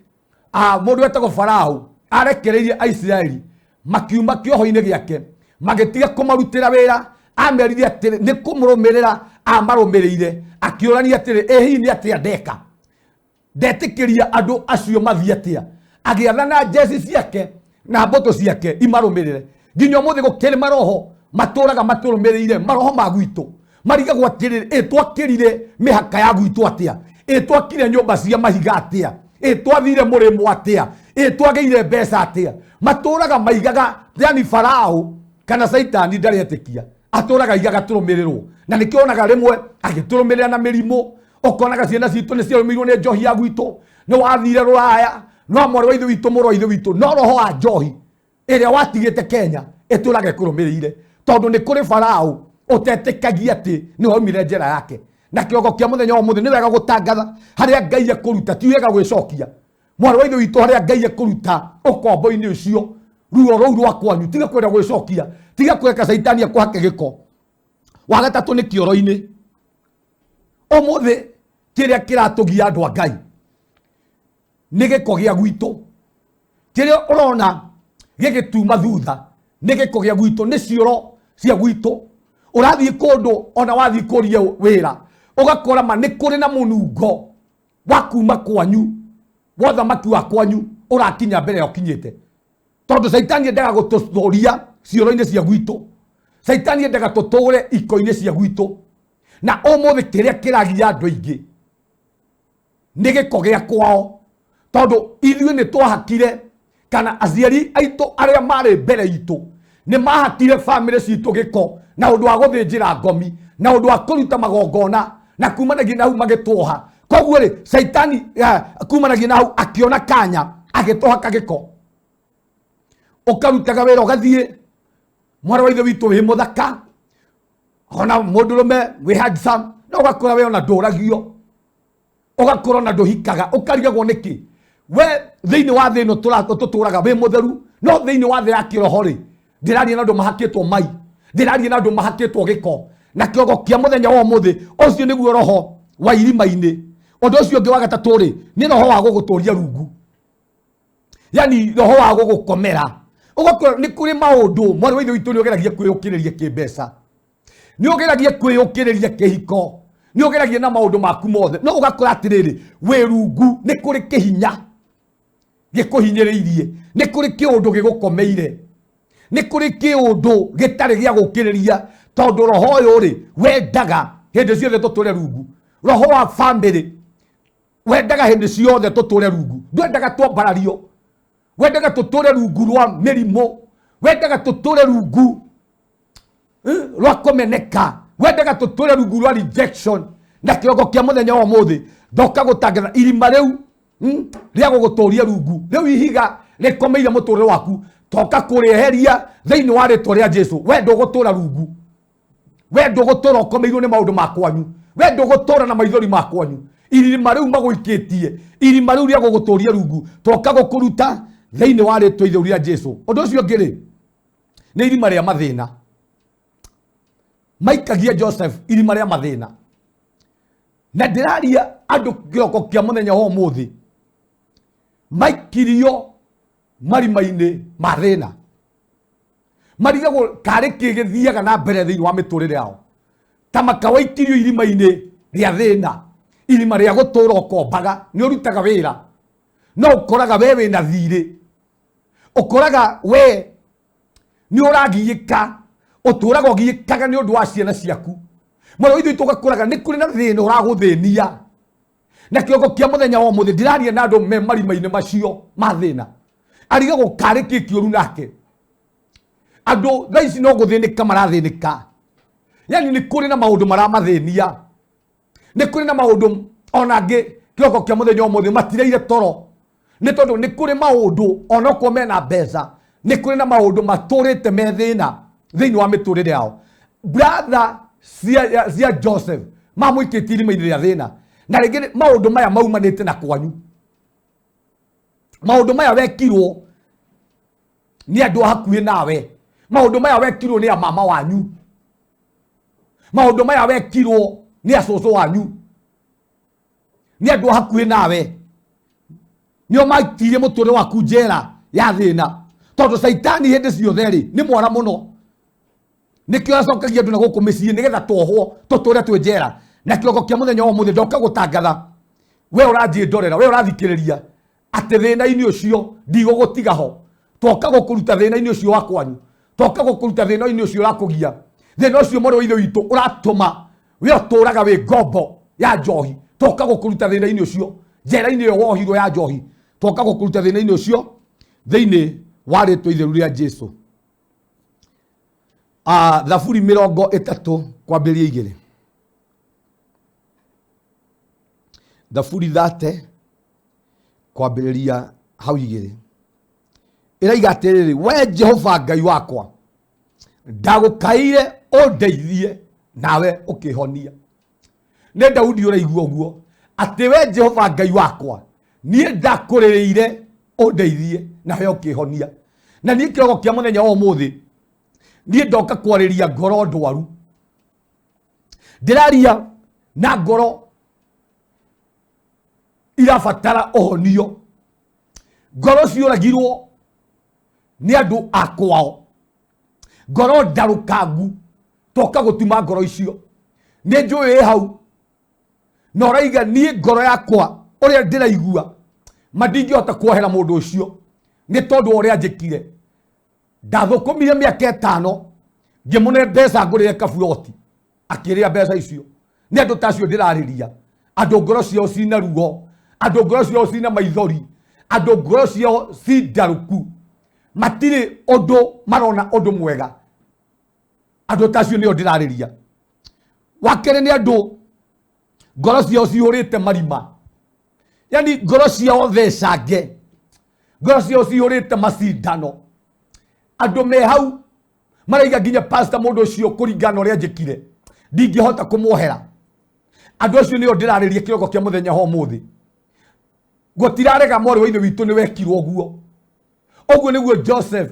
Speaker 2: mũndũ wetagwo Farao arekereirie Aisiraeli makiuma kĩoho-inĩ gĩake, magĩtiga kũmarutĩra wĩra, amerire atĩrĩ, nĩ kũmũrũmĩrĩra amarũmĩrĩire, akĩũrania atĩrĩ, ĩ hihi nĩ atĩa ndeka? Ndetĩkĩria andũ acio mathiĩ atĩa? Agĩathana njeci ciake na mbũtũ ciake imarũmĩrĩre. Nginya ũmũthĩ gũkĩrĩ maroho matũraga matũrũmĩrĩire, maroho ma gwitũ marigagwo atĩrĩrĩ, ĩ twakĩrire mĩhaka ya gwitũ atĩa? Ĩ twakire nyũmba cia mahiga atĩa? Ĩ twathire mũrĩmo atĩa? Ĩ twagĩire mbeca atĩa? Matũraga maigaga, yani Farao kana Caitani ndarĩ etĩkia, atũraga aigaga tũrũmĩrĩrwo. Na nĩkĩo onaga rĩmwe agĩtũrũmĩrĩra na mĩrimũ, ũkonaga ciana citũ nĩ ciarũmĩirwo nĩ njohi ya gwitũ, nĩ wathire rũraya, no mwarĩ wa ithe witũ, mũrũ wa ithe witũ, no roho wa njohi ĩrĩa watigĩte Kenya ĩtũraga ĩkũrũmĩrĩire, tondũ nĩ kũrĩ Farao ũtetĩkagia atĩ nĩ waumire njera yake. Na kĩongo kĩa mũthenya wa ũmũthĩ, nĩ wega gũtangatha harĩa Ngai ekũruta, ti wega gwĩcokia. Mwarĩ wa ithe witũ, harĩa Ngai ekũruta ũkombo-inĩ ũcio, ruo rũu rwa kwanyu, tiga kwenda gwĩcokia, tiga kũreka Caitani akũhake gĩko. Wa gatatũ nĩ kĩoro-inĩ. Ũmũthĩ kĩrĩa kĩratũgia andũ a Ngai nĩ gĩko gĩa gwitũ. Kĩrĩa ũrona gĩgĩtuma thutha nĩ gĩko gĩa gwitũ, nĩ cioro cia gwitũ. Ũrathiĩ kũndũ, ona wathiĩ kũria wĩra, ũgakora ma nĩ kũrĩ na mũnungo wa kuma kwanyu, wa ũthamaki wa kwanyu ũrakinya mbere ya ũkinyĩte, tondũ Caitani endaga gũtũtũria cioro-inĩ cia gwitũ, Caitani endaga tũtũre iko-inĩ cia gwitũ. Na ũmũthĩ kĩrĩa kĩragia andũ aingĩ nĩ gĩko gĩa kwao, tondũ ithuĩ nĩ twahakire, kana aciari aitũ arĩa marĩ mbere itũ nĩ mahakire bamĩrĩ citũ gĩko na ũndũ wa gũthĩnjĩra ngomi, na ũndũ wa kũruta magongona, na kumanagia na hau magĩtwoha. Koguo rĩ, Caitani kumanagia na hau akĩona kanya agĩtũhaka gĩko. Ũkarutaga wĩra ũgathiĩ, mwarĩ wa ithe witũ wĩ mũthaka, ona mũndũrũme wĩ handsome, no ũgakora we ona ndũragio, ũgakora ona ndũhikaga, ũkarigagwo nĩkĩ we thĩinĩ wa thĩ ĩno tũtũraga wĩ mũtheru, no thĩinĩ wa thĩ ya kĩroho rĩ, ndĩraria na andũ mahakĩtwo mai, ndĩraria na andũ mahakĩtwo gĩko. Na kĩongo kĩa mũthenya wa ũmũthĩ, ũcio nĩguo roho wa irima-inĩ. Ũndũ ũcio ũngĩ wa gatatũ rĩ, nĩ roho wa gũgũtũria rungu, yani roho wa gũgũkomera. Ũgakora nĩ kũrĩ maũndũ mwarĩ wa ithe witũ nĩ ũgeragia kwĩyũkĩrĩria kĩmbeca, nĩ ũgeragia kwĩyũkĩrĩria kĩhiko, nĩ ũgeragia na maũndũ maku mothe, no ũgakora atĩrĩrĩ, wĩ rungu, nĩ kũrĩ kĩhinya gĩkũhinyĩrĩirie, nĩ kũrĩ kĩũndũ gĩgũkomeire, nĩ kũrĩ kĩũndũ gĩtarĩ gĩa gũkĩrĩria, tondũ roho ũyũ rĩ wendaga hĩndĩ ciothe tũtũre rungu. Roho wa bamĩrĩ wendaga hĩndĩ ciothe tũtũre rungu, ndwendaga twambarario, wendaga tũtũre rungu rwa mĩrimũ, wendaga tũtũre rungu rwa kũmeneka, wendaga tũtũre rungu rwa rejection. Na kĩongo kĩa mũthenya wa ũmũthĩ, ndoka gũtangatha irima rĩu rĩa gũgũtũria rungu, rĩu ihiga rĩkomeire mũtũrĩre waku, toka kũrĩeheria thĩinĩ wa rĩtwa rĩa Jesu. We ndũgũtũra rungu, we ndũgũtũra ũkomeirwo nĩ maũndũ ma kwanyu, we ndũgũtũra na maithori ma kwanyu. Irima rĩu magũikĩtie, irima rĩu rĩa gũgũtũria rungu, toka gũkũruta thĩinĩ wa rĩtwa itheru rĩa Jesu. Ũndũ ũcio ũngĩ rĩ, nĩ irima rĩa mathĩna. Maikagia Joseph irima rĩa mathĩna. Na ndĩraria andũ kĩroko kĩa mũthenya wa ũmũthĩ, maikirio marima-inĩ ma thĩna, marigagwo karĩ kĩ gĩthiaga na mbere thĩinĩ wa mĩtũrĩre yao, ta makawaikirio irima-inĩ rĩa thĩna, irima rĩa gũtũra ũkombaga. Nĩ ũrutaga wĩra, no ũkoraga we wĩna thirĩ. Ũkoraga we nĩ ũragiĩka, ũtũraga ũgiĩkaga nĩ ũndũ wa ciana ciaku. Mwarĩ wa ithe witũ ũgakoraga nĩ kũrĩ na thĩna ũragũthĩnia. Na kĩroko kĩa mũthenya wa ũmũthĩ ndĩraria na andũ me marima-inĩ macio ma thĩna. Arigagwo karĩ kĩ kĩũru nake. Andũ thaa ici no gũthĩnĩka marathĩnĩka. Yani nĩ kũrĩ na maũndũ maramathĩnia. Nĩ kũrĩ na maũndũ ona angĩ kĩroko kĩa mũthenya ũmũthĩ matireire toro. Nĩ tondũ nĩ kũrĩ maũndũ onokorwo mena mbeca, nĩ kũrĩ na maũndũ matũrĩte me thĩna thĩinĩ wa mĩtũrĩre yao. Brother cia Joseph mamũikĩtie irima-inĩ rĩa thĩna. Na rĩngĩ maũndũ maya maumanĩte na kwanyu. Maũndũ maya wekirwo nĩ andũ a hakuhĩ nawe. Maũndũ maya wekirwo nĩ a mama wanyu. Maũndũ maya wekirwo nĩ a cũcũ wanyu. Nĩ andũ a hakuhĩ nawe. Nĩo maitirie mũtũrĩre waku njera ya thĩna. Tondũ caitani hĩndĩ ciothe rĩ, nĩ mwara mũno. Nĩkĩo acokagia andũ na gũkũ mĩciĩ nĩgetha twohwo tũtũre twĩ njera. Na kĩroko kĩa mũthenya wa ũmũthĩ ndoka gũtangatha, we ũranjĩndorera, we ũrathikĩrĩria, atĩ thĩna-inĩ ũcio ndigũgũtiga ho. Twoka gũkũruta thĩna-inĩ ũcio wa kwanyu, twoka gũkũruta thĩna-inĩ ũcio ũrakũgia, thĩna ũcio mwarĩ wa ithe witũ ũratũma we ũtũraga wĩ ngombo ya njohi. Twoka gũkũruta thĩna-inĩ ũcio, njera-inĩ ĩyo wohirwo ya njohi, twoka gũkũruta thĩna-inĩ ũcio thĩinĩ wa rĩtwa itheru rĩa Jesu. Thaburi mĩrongo ĩtatũ kwambĩrĩria igĩrĩ. Thaburi thate kwambĩrĩria hau igĩrĩ. Ĩraiga atĩrĩrĩ, we Jehova Ngai wakwa, ndagũkaire ũndeithie nawe ũkĩhonia. Nĩ Daudi ũraigua ũguo, atĩ we Jehova Ngai wakwa, niĩ ndakũrĩrĩire ũndeithie nawe ũkĩhonia. Na niĩ kĩroko kĩa mũthenya wa ũmũthĩ, niĩ ndoka kwarĩria ngoro ndwaru. Ndĩraria na ngoro irabatara ũhonio. Ngoro ciũragirwo nĩ andũ a kwao. Ngoro ndarũkangu, toka gũtuma ngoro icio. Nĩ njũĩ ĩ hau, na ũraiga niĩ ngoro yakwa ũrĩa ndĩraigua, ma ndingĩhota kuohera mũndũ ũcio nĩ tondũ wa ũrĩa njĩkire. Ndathũkũmire mĩaka ĩtano, ngĩmũne mbeca ngũrĩre kaburoti, akĩrĩa mbeca icio. Nĩ andũ ta acio ndĩrarĩria, andũ ngoro ciao cina ruo, andũ ngoro ciao cina maithori, andũ ngoro ciao ci ndarũku, matirĩ ũndũ marona ũndũ mwega. Andũ ta acio nĩo ndĩrarĩria. Wa kerĩ nĩ andũ ngoro ciao cihũrĩte marima, yani ngoro ciao thecange, ngoro ciao cihũrĩte macindano. Andũ me hau maraiga nginya pastor mũndũ ũcio kũringana na ũrĩa njĩkire ndingĩhota kũmuohera. Andũ acio nĩo ndĩrarĩria kĩroko kĩa mũthenya wa ũmũthĩ. Gũtirarega mwarĩ wa ithe witũ nĩ wekirwo ũguo. Ũguo nĩguo Joseph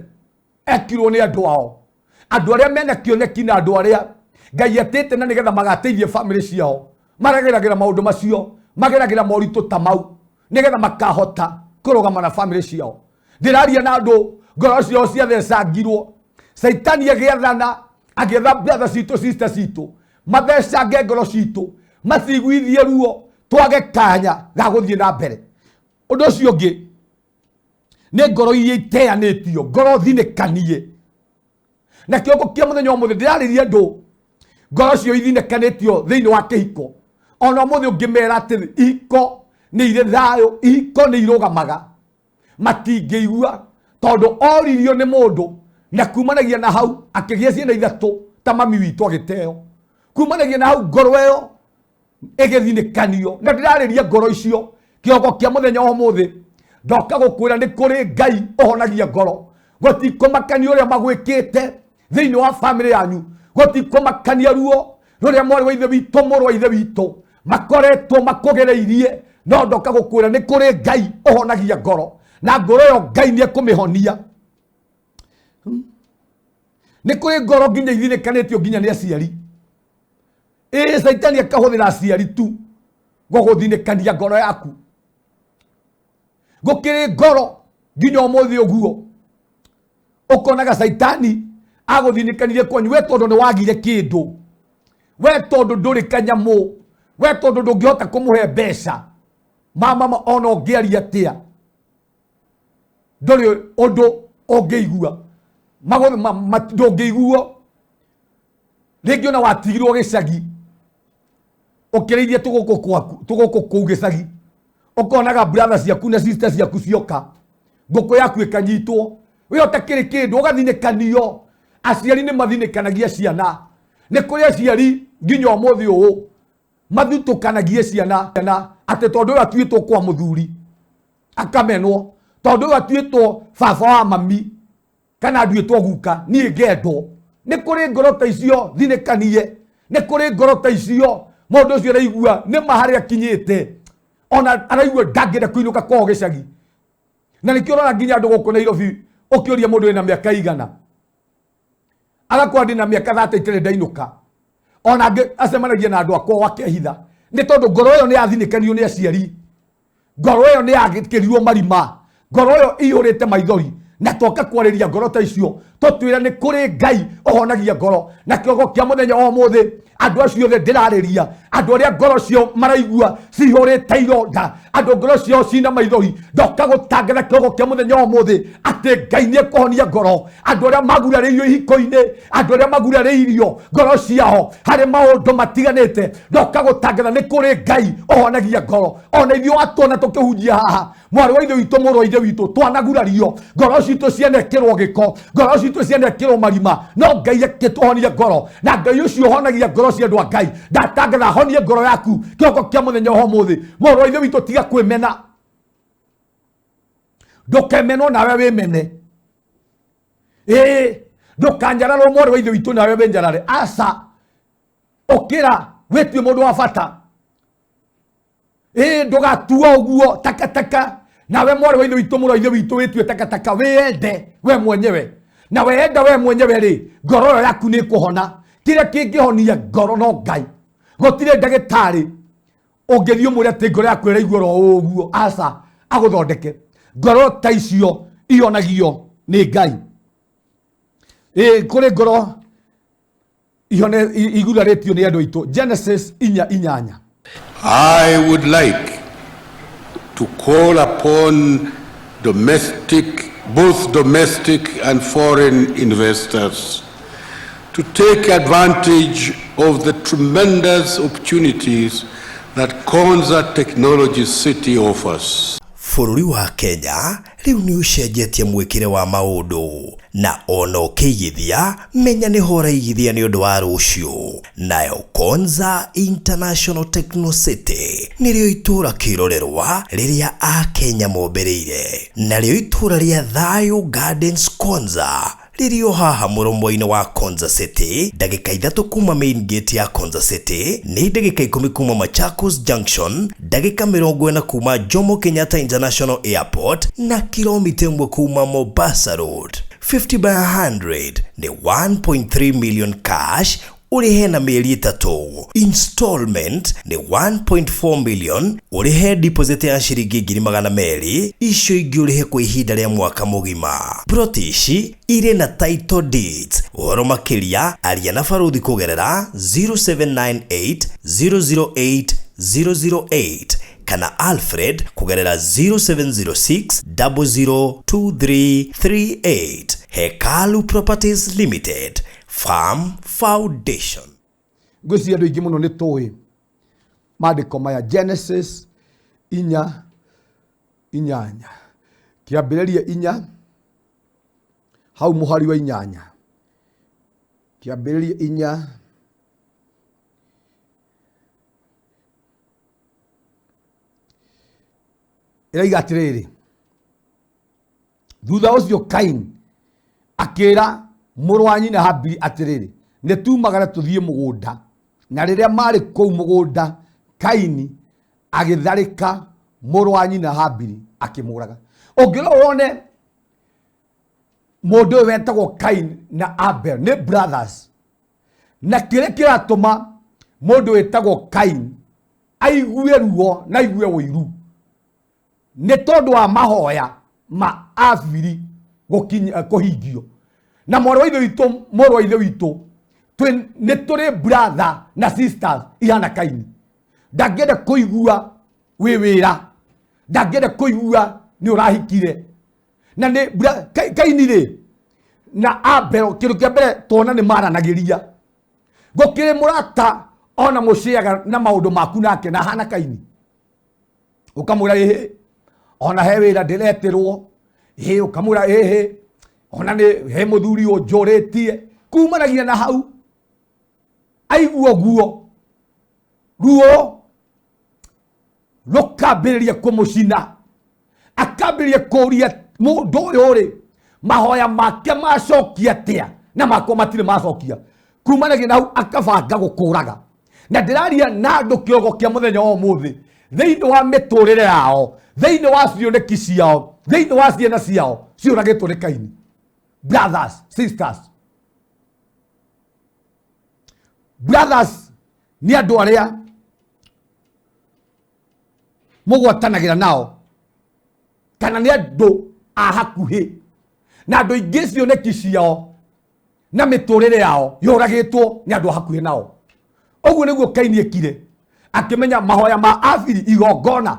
Speaker 2: ekirwo nĩ andũ ao, andũ arĩa mena kĩoneki na andũ arĩa Ngai etĩte na nĩgetha magateithie famĩlĩ ciao, mageragĩra maũndũ macio, mageragĩra moritũ ta mau nĩgetha makahota kũrũgama na famĩlĩ ciao. Ndĩraria na andũ ngoro ciao ciathecangirwo, Caitani agĩathana, agĩetha brother citũ, sister citũ, mathecange ngoro citũ, maciguithie ruo, twage kanya ga gũthiĩ na mbere. Ũndũ ũcio ũngĩ nĩ ngoro iria iteanĩtio, ngoro thinĩkanie. Na kĩroko kĩa mũthenya wa ũmũthĩ ndĩrarĩria andũ ngoro cio ithinĩkanĩtio thĩinĩ wa kĩhiko. Ona ũmũthĩ ũngĩmera atĩ ihiko nĩ irĩ thayũ, ihiko nĩ irũgamaga, matingĩigua tondũ oririo nĩ mũndũ na kumanagia na hau akĩgĩa ciana ithatũ ta mami witũ agĩteo. Kumanagia na hau ngoro ĩyo ĩgĩthinĩkanio. Na ndĩrarĩria ngoro icio kĩroko kĩa mũthenya wa ũmũthĩ, ndoka gũkwĩra nĩ kũrĩ Ngai ũhonagia ngoro. Gũtikũmakania ũrĩa magwĩkĩte thĩinĩ wa famĩlĩ yanyu, gũtikũmakania ruo rũrĩa mwarĩ wa ithe witũ, mũrũ wa ithe witũ makoretwo makũgereirie, no ndoka gũkwĩra nĩ kũrĩ Ngai ũhonagia ngoro, na ngoro ĩyo Ngai nĩ ekũmĩhonia. Nĩ kũrĩ ngoro nginya ithinĩkanĩtio nginya nĩ aciari. Ĩĩ, Caitani akahũthĩra aciari tu gũgũthinĩkania ngoro yaku. Gũkĩrĩ ngoro nginya ũmũthĩ ũguo ũkonaga Caitani agũthinĩkanirie kwanyu, we tondũ nĩ wagire kĩndũ, we tondũ ndũrĩ kanyamũ, we tondũ ndũngĩhota kũmũhe mbeca, mama ona ũngĩaria atĩa ndũrĩ ũndũ. Ũngĩigua ndũngĩiguo rĩngĩ ona watigirwo gĩcagi ũkĩrĩithia tũgũkũ kwaku tũgũkũ kũu gĩcagi, ũkonaga brother ciaku na sister ciaku cioka, ngũkũ yaku ĩkanyitwo, we ũtakĩrĩ kĩndũ, ũgathinĩkanio. Aciari nĩ mathinĩkanagia ciana. Nĩ kũrĩ aciari nginya ũmũthĩ ũũ mathutũkanagie ciana na atĩ tondũ ũyũ atuĩtwo kwa mũthuri akamenwo, tondũ ũyũ atuĩtwo baba wa mami kana nduĩtwo guka, niĩ ngendwo. Nĩ kũrĩ ngoro ta icio thinĩkanie, nĩ kũrĩ ngoro ta icio mũndũ ũcio araigua nĩ ma harĩa akinyĩte, ona araigua ndangĩenda kũinũka kwao gĩcagi. Na nĩkĩo ũrona nginya andũ gũkũ Nairobi ũkĩũria mũndũ wĩna mĩaka igana agakorwo ndĩ na mĩaka 30 itarĩ ndainũka, ona angĩ acemanagia na andũ akwa akehitha, nĩ tondũ ngoro ĩyo nĩ yathinĩkanio nĩ aciari, ngoro ĩyo nĩ yagĩkĩrirwo marima, ngoro ĩyo iyũrĩte maithori. Na twoka kwarĩria ngoro ta icio, tũtwĩre nĩ kũrĩ Ngai ũhonagia ngoro. Na kĩrogo kĩa mũthenya wa ũmũthĩ, andũ acio othe ndĩrarĩria, andũ arĩa ngoro ciao maraigua cihũrĩte ironda, andũ ngoro ciao cina maithori, ndoka gũtangatha kĩrogo kĩa mũthenya wa ũmũthĩ atĩ Ngai nĩ ekũhonia ngoro. Andũ arĩa magurarĩirio ihiko-inĩ, andũ arĩa magurarĩirio ngoro ciao harĩ maũndũ matiganĩte, ndoka gũtangatha nĩ kũrĩ Ngai ũhonagia ngoro. Ona ithuĩ atwona tũkĩhunjia haha, mwarĩ wa ithe witũ, mũrũ wa ithe witũ, twanagurario, ngoro citũ cianekĩrwo gĩko, ngoro citũ cianekĩrwo marima, no Ngai akĩtũhonia ngoro. Na Ngai ũcio ũhonagia ngoro cia andũ a Ngai, ndatangatha ahonie ngoro yaku kĩroko kĩa mũthenya wa ũmũthĩ. Mũrũ wa ithe witũ, tiga kwĩmena, ndũkemenwo nawe wĩmene. Ĩĩ, ndũkanyararwo mwarĩ wa ithe witũ nawe wĩnyarare. Aca, ũkĩra wĩtue mũndũ wa bata. Ĩĩ, ndũgatua ũguo takataka. Nawe mwarĩ wa ithe witũ, mũrũ wa ithe witũ, wĩtue takataka, wĩende we mwenyewe. Na weyenda we mwenyewe rĩ, ngoro ĩyo yaku nĩ ĩkũhona. Kĩrĩa kĩngĩhonia ngoro no Ngai. Gũtirĩ ndagĩtarĩ ũngĩthiĩ ũmwĩre atĩ ngoro yaku ĩraigua oro ũguo, aca, agũthondeke. Ngoro ta icio ihonagio nĩ Ngai. Ĩĩ, kũrĩ ngoro ihone igurarĩtio nĩ andũ aitũ. Genesis 4:8.
Speaker 3: I would like to call upon domestic, both domestic and foreign investors to take advantage of the tremendous opportunities that Konza Technology City offers.
Speaker 1: Bũrũri wa Kenya rĩu nĩ ũcenjetie mwĩkĩre wa maũndũ, na ona ũkĩigithia menya nĩho ũraigithia nĩ ũndũ wa rũciũ. Nayo Konza International Techno City nĩrĩo itũũra kĩrorerwa rĩrĩa Akenya mombĩrĩire, narĩo itũũra rĩa Thayũ Gardens Konza rĩrĩ o haha mũromo-inĩ wa Konza City, ndagĩka 3 kuma main gate ya Konza City, nĩ ndagĩka 10 kuma Machakos Junction, ndagĩka 40 kuma Jomo Kenyatta International Airport, na kilomita 1 kuma Mombasa Road. 50 by 100 nĩ 1.3 million cash, ũrĩhe na mĩeri 3. Installment nĩ 1.4 million, ũrĩhe deposit ya ciringi 200,000, icio ingĩ ũrĩhe kwa ihinda rĩa mwaka mũgima. Plot ici irĩ na title deeds. Ũhoro makĩria aria na baruthi kũgerera 0798 008 008 kana Alfred kũgerera 0706 002338. Hekalu Properties Limited, Farm Foundation.
Speaker 2: Ngwĩciria andũ aingĩ mũno nĩ tũĩ maandĩko maya. Genesis 4:8, kĩambĩrĩria 4 hau mũhari wa 8, kĩambĩrĩria 4. Ĩraiga atĩrĩrĩ, thutha ũcio Kain akĩra mũrũ wa nyina Habili atĩrĩrĩ, nĩ tumagare tũthiĩ mũgũnda. Na rĩrĩa marĩ kũu mũgũnda, Kaini agĩtharĩka mũrũ wa nyina Habili akĩmũraga. Ũngĩrora wone mũndũ ũyũ wetagwo Kain na Abel nĩ brothers, na kĩrĩa kĩratũma mũndũ wĩtagwo Kain aigue ruo na aigue ũiru nĩ tondũ wa mahoya ma Abili kũhingio. Na mwarĩ wa ithe witũ, mũrũ wa ithe witũ, nĩ tũrĩ brother na sisters ihana Kaini. Ndangĩenda kũigua wĩ wĩra, ndangĩenda kũigua nĩ ũrahikire, Na nĩ Kaini rĩ na Abel kĩndũ kĩa mbere tuona nĩ maranagĩria. Gũkĩrĩ mũrata ona mũciaga na maũndũ maku nake na hana Kaini. Ũkamwĩra ĩhĩ ona he wĩra ndĩretĩrwo, ĩhĩ ũkamwĩra ĩhĩ ona nĩ he mũthuri ũnjũrĩtie. Kumanagia na hau aigua ũguo ruo rũkambĩrĩria kũmũcina, akambĩrĩria kũũria mũndũ ũyũ rĩ mahoya make macokia atĩa na makwa matirĩ macokia. Kumanagia na hau akabanga gũkũraga. Na ndĩraria na andũ kĩrogo kĩa mũthenya wa ũmũthĩ thĩinĩ wa mĩtũrĩre yao, thĩinĩ wa cioneki ciao, thĩinĩ wa ciana ciao ciũragĩtwo nĩ Kaini. Brothers, sisters, brothers nĩ andũ arĩa mũgwatanagĩra nao kana nĩ andũ a hakuhĩ, na andũ aingĩ cioneki ciao na mĩtũrĩre yao yũragĩtwo nĩ andũ a hakuhĩ nao. Ũguo nĩguo Kaini ekire, akĩmenya mahoya ma Abili igongona,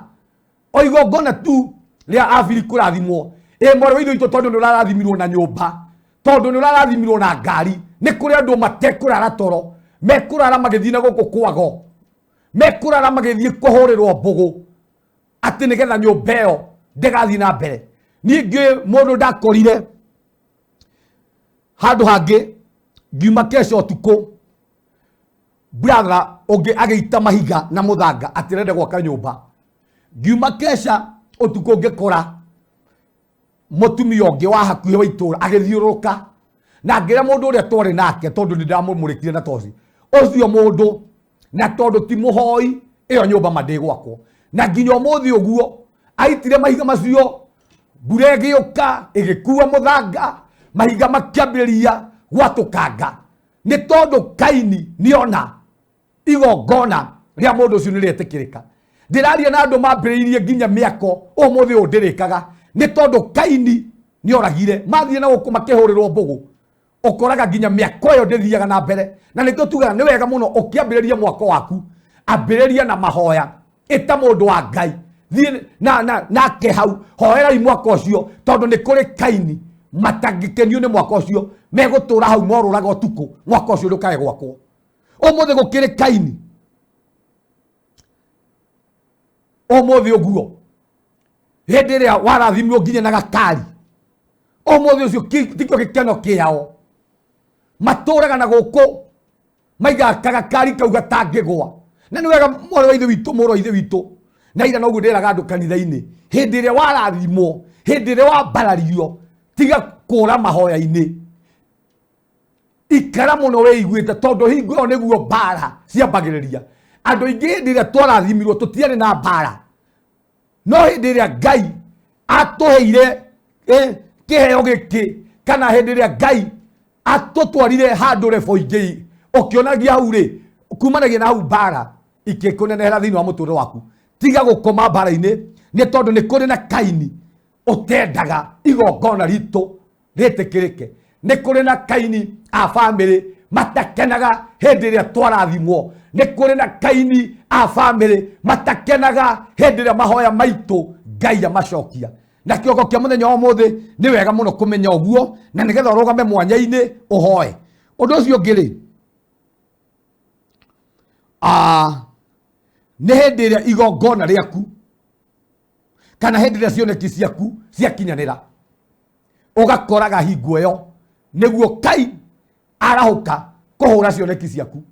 Speaker 2: o igongona tu rĩa Abili kũrathimwo. Ĩ mwarĩ wa ithe witũ, tondũ nĩ ũrarathimirwo na nyũmba, tondũ nĩ ũrarathimirwo na ngari, nĩ kũrĩ andũ matekũrara toro, mekũrara magĩthiĩ na gũkũ kwago, mekũrara magĩthiĩ kũhũrĩrwo mbũgũ atĩ nĩgetha nyũmba ĩyo ndĩgathiĩ na mbere. Niĩ ngĩũĩ mũndũ ndakorire handũ hangĩ ngiuma kesha ũtukũ, brother ũngĩ agĩita mahiga na mũthanga atĩ arenda gwaka nyũmba. Ngiuma kesha ũtukũ ngĩkora mũtumia ũngĩ wa hakuhĩ wa itũũra agĩthiũrũrũka, na ngĩra mũndũ ũrĩa twarĩ nake, tondũ nĩ ndamũmũrĩkire na toci ũcio mũndũ, na tondũ ti mũhoi ĩyo nyũmba ma ndĩgwakwo. Na nginya ũmũthĩ ũguo aitire mahiga macio, mbura ĩgĩũka ĩgĩkua mũthanga, mahiga makĩambĩrĩria gwatũkanga, nĩ tondũ Kaini nĩona igongona rĩa mũndũ ũcio nĩ rĩetĩkĩrĩka. Ndĩraria na andũ mambĩrĩirie nginya mĩako ũmũthĩ ũyũ ndĩrĩkaga, nĩ tondũ Kaini nĩoragire. Mathiĩ na gũkũ makĩhũrĩrwo mbũgũ, ũkoraga nginya mĩako ĩyo ndĩthiaga na mbere. Na nĩkĩo tugaga nĩ wega mũno ũkĩambĩrĩria mwako waku, ambĩrĩria na mahoya, ĩta mũndũ wa Ngai, thiĩ nake hau, hoerai mwako ũcio, tondũ nĩ kũrĩ Kaini matangĩkenio nĩ mwako ũcio, megũtũra hau morũraga ũtukũ, mwako ũcio ndũkae gwakwo. Ũmũthĩ gũkĩrĩ Kaini ũmũthĩ ũguo, hĩndĩ ĩrĩa warathimirwo nginya na gakari, ũmũthĩ ũcio tikĩo gĩkeno kĩao, matũraga na gũkũ maigaga gakari kau gatangĩgwa. Na nĩ wega mwarĩ wa ithe witũ, mũrũ wa ithe witũ, na ira noguo ndĩraga andũ kanitha-inĩ, hĩndĩ ĩrĩa warathimwo, hĩndĩ ĩrĩa wambarario, tiga kũra mahoya-inĩ, ikara mũno wĩiguĩte, tondũ hingo ĩyo nĩguo mbara ciambagĩrĩria. Andũ aingĩ hĩndĩ ĩrĩa twarathimirwo tũtiarĩ na mbara, no hĩndĩ ĩrĩa Ngai atũheire kĩheo gĩkĩ, kana hĩndĩ ĩrĩa Ngai atũtwarire handũ rebo ingĩ, ũkĩonagia hau rĩ, kumanagia na hau mbara ikĩkũnenehera thĩinĩ wa mũtũrĩre waku. Tiga gũkoma mbara-inĩ, nĩ tondũ nĩ kũrĩ na Kaini ũtendaga igongona ritũ rĩtĩkĩrĩke. Nĩ kũrĩ na Kaini a bamĩrĩ matakenaga hĩndĩ ĩrĩa twarathimwo. Nĩ kũrĩ na Kaini a bamĩrĩ matakenaga hĩndĩ ĩrĩa mahoya maitũ Ngai amacokia. Na kĩongo kĩa mũthenya wa ũmũthĩ nĩ wega mũno kũmenya ũguo, na nĩgetha ũrũgame mwanya-inĩ ũhoe. Ũndũ ũcio ũngĩ rĩ, nĩ hĩndĩ ĩrĩa igongona rĩaku kana hĩndĩ ĩrĩa cioneki ciaku ciakinyanĩra, ũgakoraga hingo ĩyo nĩguo Kai arahũka kũhũra cioneki ciaku.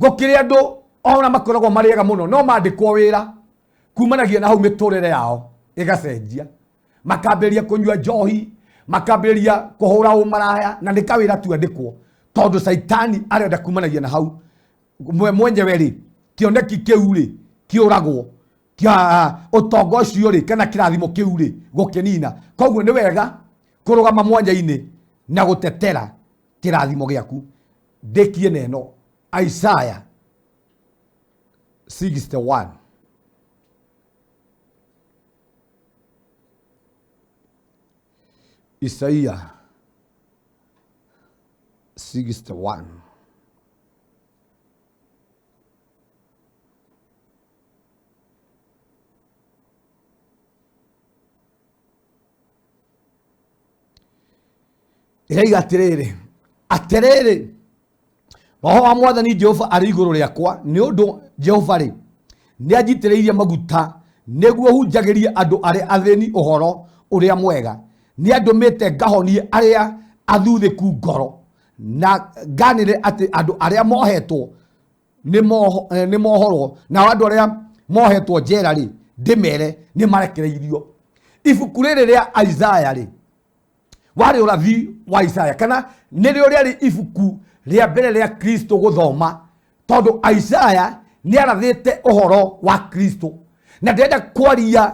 Speaker 2: Gũkĩrĩ andũ ona makoragwo marĩ ega mũno, no mandĩkwo wĩra kumanagia na hau mĩtũrĩre yao ĩgacenjia, makambĩrĩria kũnyua njohi, makambĩrĩria kũhũra ũmaraya, na nĩ kawĩra tu andĩkwo, tondũ Caitani arenda kumanagia na hau mwenyewe rĩ, kĩoneki kĩu rĩ kĩũragwo, kĩa ũtonga ũcio rĩ, kana kĩrathimo kĩu rĩ gũkĩnina. Koguo nĩ wega kũrũgama mwanya-inĩ na gũtetera kĩrathimo gĩaku. Ndĩkie neno Isaiah 61. Isaiah 61. Ĩraiga atĩrĩrĩ, atĩrĩrĩ, roho wa mwathani Jehova arĩ igũrũ rĩakwa, nĩ ũndũ Jehova rĩ nĩ anjitĩrĩirie maguta nĩguo hunjagĩrie andũ arĩa athĩni ũhoro ũrĩa mwega, nĩ andũmĩte ngahonie arĩa athuthĩku ngoro, na nganĩre atĩ andũ arĩa mohetwo nĩ mohorwo, nao andũ arĩa mohetwo njera rĩ ndĩmere nĩ marekereirio. Ibuku rĩrĩ rĩa Isaya rĩ warĩ ũrathi wa Isaya, kana nĩrĩo rĩarĩ ibuku rĩa mbere rĩa Kristo gũthoma, tondũ Isaya nĩ arathĩte ũhoro wa Kristo. Na ndĩrenda kwaria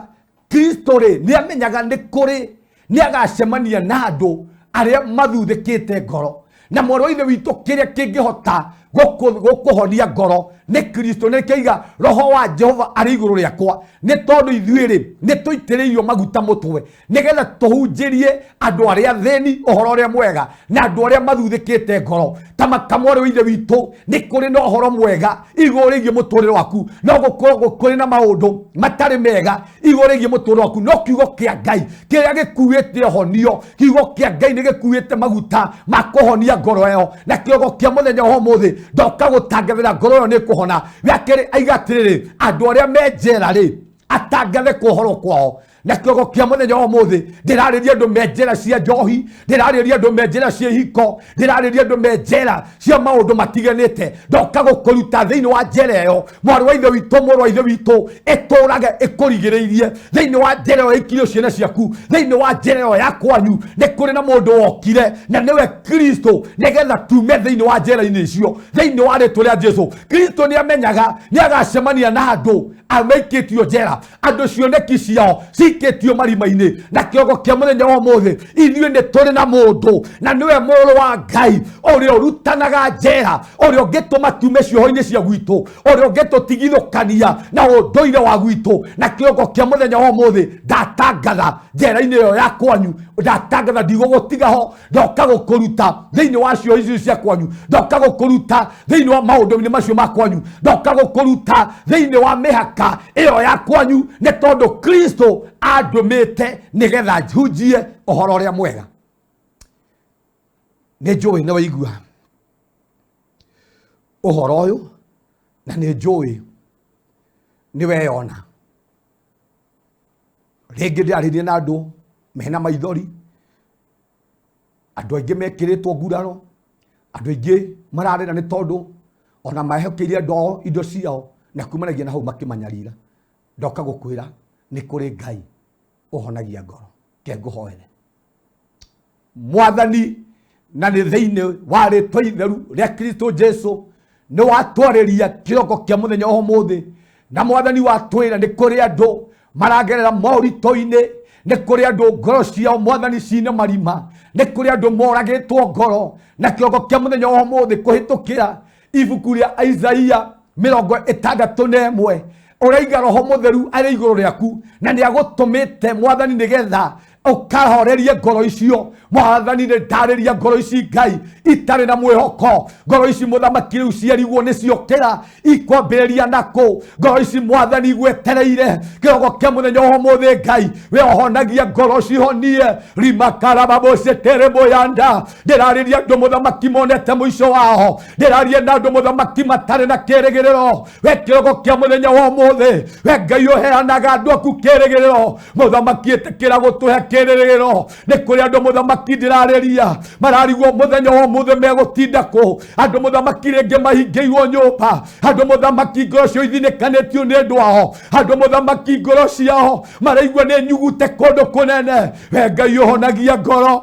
Speaker 2: Kristo rĩ nĩ amenyaga nĩ kũrĩ nĩ agacemania na andũ arĩa mathuthĩkĩte ngoro, na mwarĩ wa ithe witũ kĩrĩa kĩngĩhota gũkũhonia ngoro nĩ Kristo. Nĩ kĩiga roho wa Jehova arĩ igũrũ rĩakwa, nĩ tondũ ithuĩ rĩ nĩ tũitĩrĩirio maguta mũtwe nĩgetha tũhunjĩrie andũ arĩa athĩni ũhoro ũrĩa mwega na andũ arĩa mathuthĩkĩte ngoro. Ta maka mwarĩ wa ithe witũ, nĩ kũrĩ na ũhoro mwega igũrũ rĩgiĩ mũtũrĩre waku, no gũkorwo kũrĩ na maũndũ matarĩ mega igũrũ rĩgiĩ mũtũrĩre waku, no kiugo kĩa Ngai kĩrĩa gĩkuĩte ũhonio, kiugo kĩa Ngai nĩ gĩkuĩte maguta ma kũhonia ngoro ĩyo. Na kĩrogo kĩa mũthenya wa ũmũthĩ ndoka gũtangathĩra ngoro ĩyo nĩ kũhona. Gĩa kerĩ aiga atĩrĩrĩ, andũ arĩa me njera rĩ atangathe kũhorwo kwao. Na kĩrogo kĩa mũthenya wa ũmũthĩ ndĩrarĩria andũ me njera cia njohi, ndĩrarĩria andũ me njera cia ihiko, ndĩrarĩria andũ me njera cia maũndũ matiganĩte. Ndoka gũkũruta thĩinĩ wa njera ĩyo, mwarĩ wa ithe witũ, mũrũ wa ithe witũ, ĩtũrage ĩkũrigĩrĩirie thĩinĩ wa njera ĩyo ĩikirio ciana ciaku, thĩinĩ wa njera ĩyo ya kwanyu nĩ kũrĩ na mũndũ wokire na nĩwe Kristo, nĩgetha tume thĩinĩ wa njera-inĩ icio thĩinĩ wa rĩtwa rĩa Jesu. Kristo nĩ amenyaga nĩ agacemania na andũ maikĩtio njera, andũ cioneki ciao cikĩtio marima-inĩ. Na kĩongo kĩa mũthenya wa ũmũthĩ, ithuĩ nĩ tũrĩ na mũndũ na nĩwe mũrũ wa Ngai ũrĩa ũrutanaga njera, ũrĩa ũngĩtũma tume cioho-inĩ cia gwitũ, ũrĩa ũngĩtũtigithũkania na ũndũire wa gwitũ. Na kĩongo kĩa mũthenya wa ũmũthĩ, ndatangatha njera-inĩ ĩyo ya kwanyu, ndatangatha ndigũgũtiga ho, ndoka gũkũruta thĩinĩ wa cioho icio cia kwanyu, ndoka gũkũruta thĩinĩ wa maũndũ-inĩ macio ma kwanyu, ndoka gũkũruta thĩinĩ wa mĩhaka ĩyo ya kwanyu, nĩ tondũ Kristo andũmĩte nĩgetha hunjie ũhoro ũrĩa mwega. Nĩ njũĩ nĩ waigua ũhoro ũyũ, na nĩ njũĩ nĩ weyona. Rĩngĩ ndĩrarĩria na andũ mena maithori, andũ aingĩ mekĩrĩtwo nguraro, andũ aingĩ mararĩra nĩ tondũ ona mehokeire andũ ao indo ciao na kumanagia na hau makĩmanyarira. Ndoka gũkwĩra nĩ kũrĩ Ngai ũhonagia ngoro. Ke ngũhoere Mwathani, na nĩ thĩinĩ wa rĩtwa itheru rĩa Kristo Jesu nĩ watwarĩria kĩroko kĩa mũthenya wa ũmũthĩ. Na Mwathani watwĩra nĩ kũrĩ andũ maragerera moritũ-inĩ, nĩ kũrĩ andũ ngoro ciao Mwathani cina marima, nĩ kũrĩ andũ moragĩtwo ngoro. Na kĩroko kĩa mũthenya wa ũmũthĩ kũhĩtũkĩra ibuku rĩa Isaia 61 ũraiga roho mũtheru arĩ igũrũ rĩaku, na nĩ agũtũmĩte Mwathani nĩgetha ũkahorerie ngoro icio. Mwathani nĩ ndarĩria ngoro ici Ngai itarĩ na mwĩhoko, ngoro ici mũthamaki rĩu cierigwo nĩ ciokĩra ikwambĩrĩria nakũ, ngoro ici Mwathani igwetereire kĩrogo kĩa mũthenya wa ũmũthĩ. Ngai we ũhonagia ngoro cihonie rimakarababũcetereboyanda. Ndĩrarĩria andũ mũthamaki monete mũico wao, ndĩraria na andũ mũthamaki matarĩ na kĩrĩgĩrĩro. We kĩrogo kĩa mũthenya wa ũmũthĩ, we Ngai ũheanaga andũ aku kĩrĩgĩrĩro, mũthamaki ĩtĩkĩra gũtũhe kĩrĩgĩrĩro. Nĩ kũrĩ andũ mũthamaki ndĩrarĩria mararigwo mũthenya wa ũmũthĩ megũtinda kũ, andũ mũthamaki rĩngĩ mahingĩirwo nyũmba, andũ mũthamaki ngoro cio ithinĩkanĩtio nĩ andũ ao, andũ mũthamaki ngoro ciao maraigua nĩ nyugute kũndũ kũnene. We Ngai ũhonagia ngoro,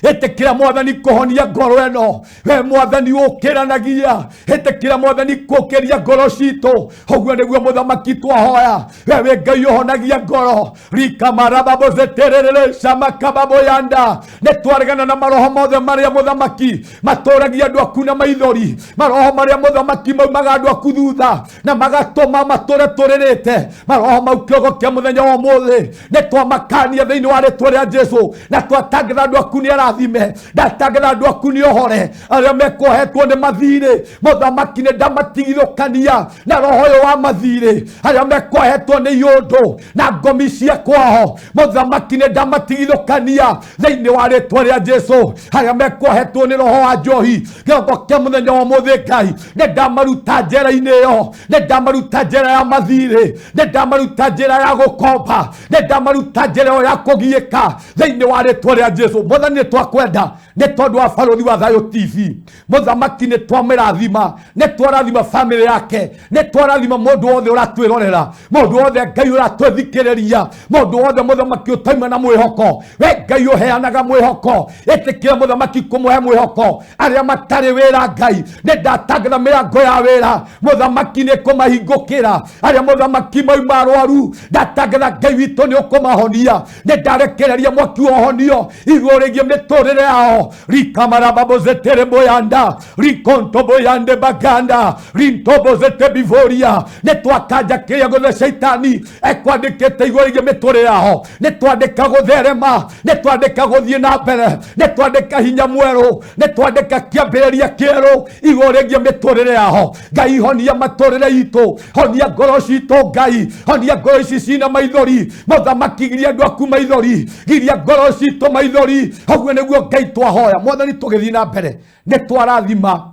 Speaker 2: ĩtĩkĩra Mwathani kũhonia ngoro ĩno. We Mwathani ũkĩranagia, ĩtĩkĩra Mwathani kũkĩria ngoro citũ. Ũguo nĩguo mũthamaki twahoya. We wĩ Ngai ũhonagia ngoro rikamarababũceterere camakababoyanda. Nĩ twaregana na maroho mothe marĩa mũthamaki matũragia andũ aku na maithori, maroho marĩa mũthamaki maumaga andũ aku thutha na magatũma matũre tũrĩrĩte, maroho mau kĩogo kĩa mũthenya wa ũmũthĩ nĩ twamakania thĩinĩ wa rĩtwa rĩa Jesu, na twatangatha andũ aku nĩ arangĩre. Amũrathime. Ndatangatha andũ aku nĩ ohore, arĩa mekuohetwo nĩ mathirĩ, mũthamaki nĩ ndamatigithũkania na roho ũyũ wa mathirĩ, arĩa mekuohetwo nĩ iũndũ na ngomi cia kwao, mũthamaki nĩ ndamatigithũkania thĩinĩ wa rĩtwa rĩa Jesu, arĩa mekuohetwo nĩ roho wa njohi, kĩroko kĩa mũthenya wa ũmũthĩ Ngai nĩ ndamaruta njera-inĩ ĩyo, nĩ ndamaruta njera ya mathirĩ, nĩ ndamaruta njĩra ya gũkomba, nĩ ndamaruta njĩra ĩyo ya kũgiĩka thĩinĩ wa rĩtwa rĩa Jesu. Mwathani nĩ twakwenda nĩ tondũ wa Barũthi wa Thayũ TV. Mũthamaki nĩ twamĩrathima, nĩ twarathima famĩlĩ yake, nĩ twarathima mũndũ wothe ũratwĩrorera, mũndũ wothe Ngai ũratwĩthikĩrĩria, mũndũ wothe mũthamaki ũtaima na mwĩhoko. We Ngai ũheanaga mwĩhoko, ĩtĩkĩra mũthamaki kũmũhe mwĩhoko. Arĩa matarĩ wĩra Ngai nĩ ndatangatha mĩrango ya wĩra, mũthamaki nĩ kũmahingũkĩra. Arĩa mũthamaki mauma arwaru, ndatangatha Ngai witũ nĩ ũkũmahonia. Nĩ ndarekereria mwaki wa ũhonio igũrũ rĩgiĩ mĩtũrĩre yao. Rikamarababũzetere boyanda rikontoboyande baganda rintobozete bivoria. Nĩ twakanja kĩrĩa gũthe caitani ekwandĩkĩte igũrũ rĩgiĩ mĩtũrĩre yao. Nĩ twandĩka gũtherema, nĩ twandĩka gũthiĩ na mbere, nĩ twandĩka hinya mwerũ, nĩ twandĩka kĩambĩrĩria kĩerũ igũrũ rĩgiĩ mĩtũrĩre yao. Ngai honia matũrĩre itũ, honia ngoro citũ Ngai, honia ngoro ici cina maithori. Mũthamaki giria andũ aku maithori, giria ngoro citũ maithori. Ũguo nĩguo Ngai twahoya. Mwathani tũgĩthiĩ na mbere nĩ twarathima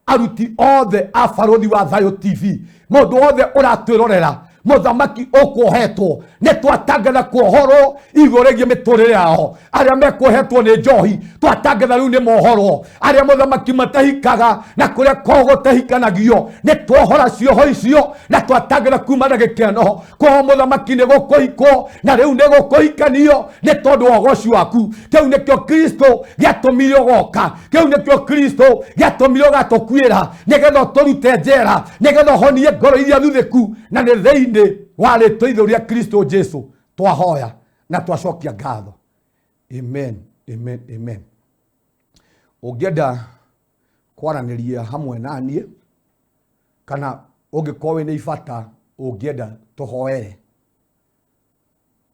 Speaker 2: aruti othe a Barũthi wa Thayũ TV, mũndũ wothe ũratwĩrorera, mũthamaki ũkuohetwo nĩ twatangatha kuohorwo igũrũ rĩgiĩ mĩtũrĩre yao. Arĩa mekuohetwo nĩ njohi twatangatha rĩu nĩ mohorwo. Arĩa mũthamaki matahikaga na kũrĩa kwao gũtahikanagio nĩ twohora cioho icio na twatangatha kuma na gĩkeno kwao mũthamaki nĩ gũkũhikwo na rĩu nĩ gũkũhikanio nĩ tondũ wa ũgoci waku. Kĩu nĩkĩo Kristo gĩatũmire ũgoka, kĩu nĩkĩo Kristo gĩatũmire ũgatũkuĩra, nĩgetha ũtũrute njera, nĩgetha ũhonie ngoro iria thuthĩku, na nĩ thĩinĩ wa rĩtwa itheru rĩa Kristo Jesu twahoya na twacokia ngatho. Amen, amen, amen. Ũngĩenda kwaranĩria hamwe na niĩ kana ũngĩkorwo wĩna ibata ũngĩenda tũhoere,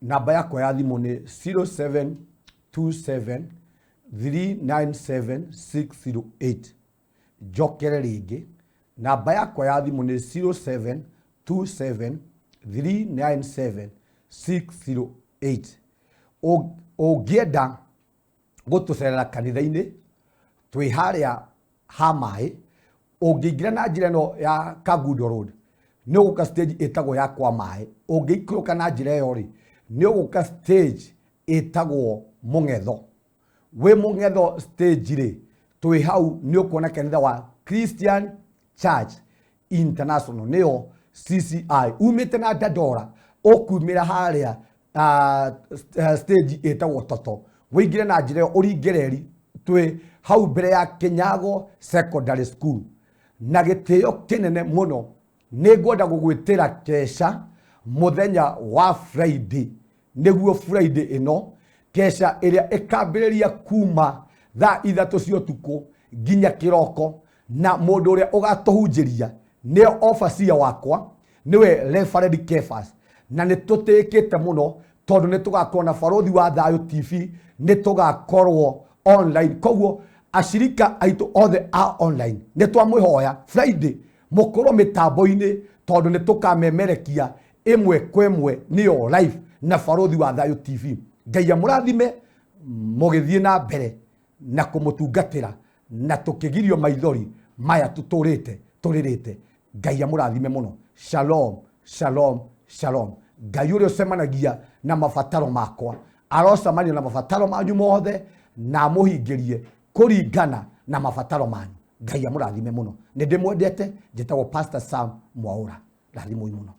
Speaker 2: namba yakwa ya thimũ nĩ 0727 397 608. Njokere rĩngĩ, namba yakwa ya thimũ nĩ 0727 397 608. Ũngĩenda gũtũcerera kanitha-inĩ, twĩ harĩa ha maĩ, ũngĩingĩra na njĩra ĩno ya Kangundo Road, nĩ ũgũka stage ĩtagwo ya kwa maĩ. Ũngĩikũrũka na njĩra ĩyo rĩ, nĩ ũgũka stage ĩtagwo Mũng'etho. Wĩ Mũng'etho stage rĩ, twĩ hau nĩ ũkuona kanitha wa Christian Church International, nĩyo CCI. Umĩte na Dandora, ũkumĩra harĩa stage ĩtagwo Toto, wĩingĩre na njĩra ĩyo ũringe reri, twĩ hau mbere ya Kinyago Secondary School. Na gĩtĩo kĩnene mũno nĩ ngwenda gũgwĩtĩra kesha mũthenya wa Friday, nĩguo Friday ĩno, kesha ĩrĩa ĩkambĩrĩria kuma thaa 3 cia ũtukũ nginya kĩroko, na mũndũ ũrĩa ũgatũhunjĩria nĩ obacia wakwa, nĩwe Reverend Kefas. Na nĩ tũtĩĩkĩte mũno tondũ nĩ tũgakorwo na Barũthi wa Thayũ TV, nĩ tũgakorwo online. Koguo acirika aitũ othe a online nĩ twamwĩhoya Friday mũkorwo mĩtambo-inĩ, tondũ nĩ tũkamemerekia ĩmwe kwa ĩmwe nĩyo live na Barũthi wa Thayũ TV. Ngai amũrathime mũgĩthiĩ na mbere na kũmũtungatĩra na tũkĩgirio maithori maya tũtũrĩte tũrĩrĩte. Ngai amũrathime mũno. Shalom, shalom, shalom. Ngai ũrĩa ũcemanagia na mabataro makwa arocemania na mabataro manyu mothe na amũhingĩrie kũringana na mabataro manyu. Ngai amũrathime mũno. Nĩ ndĩmwendete. Njĩtagwo Pastor Sam Mwaũra. Rathimoi mũno.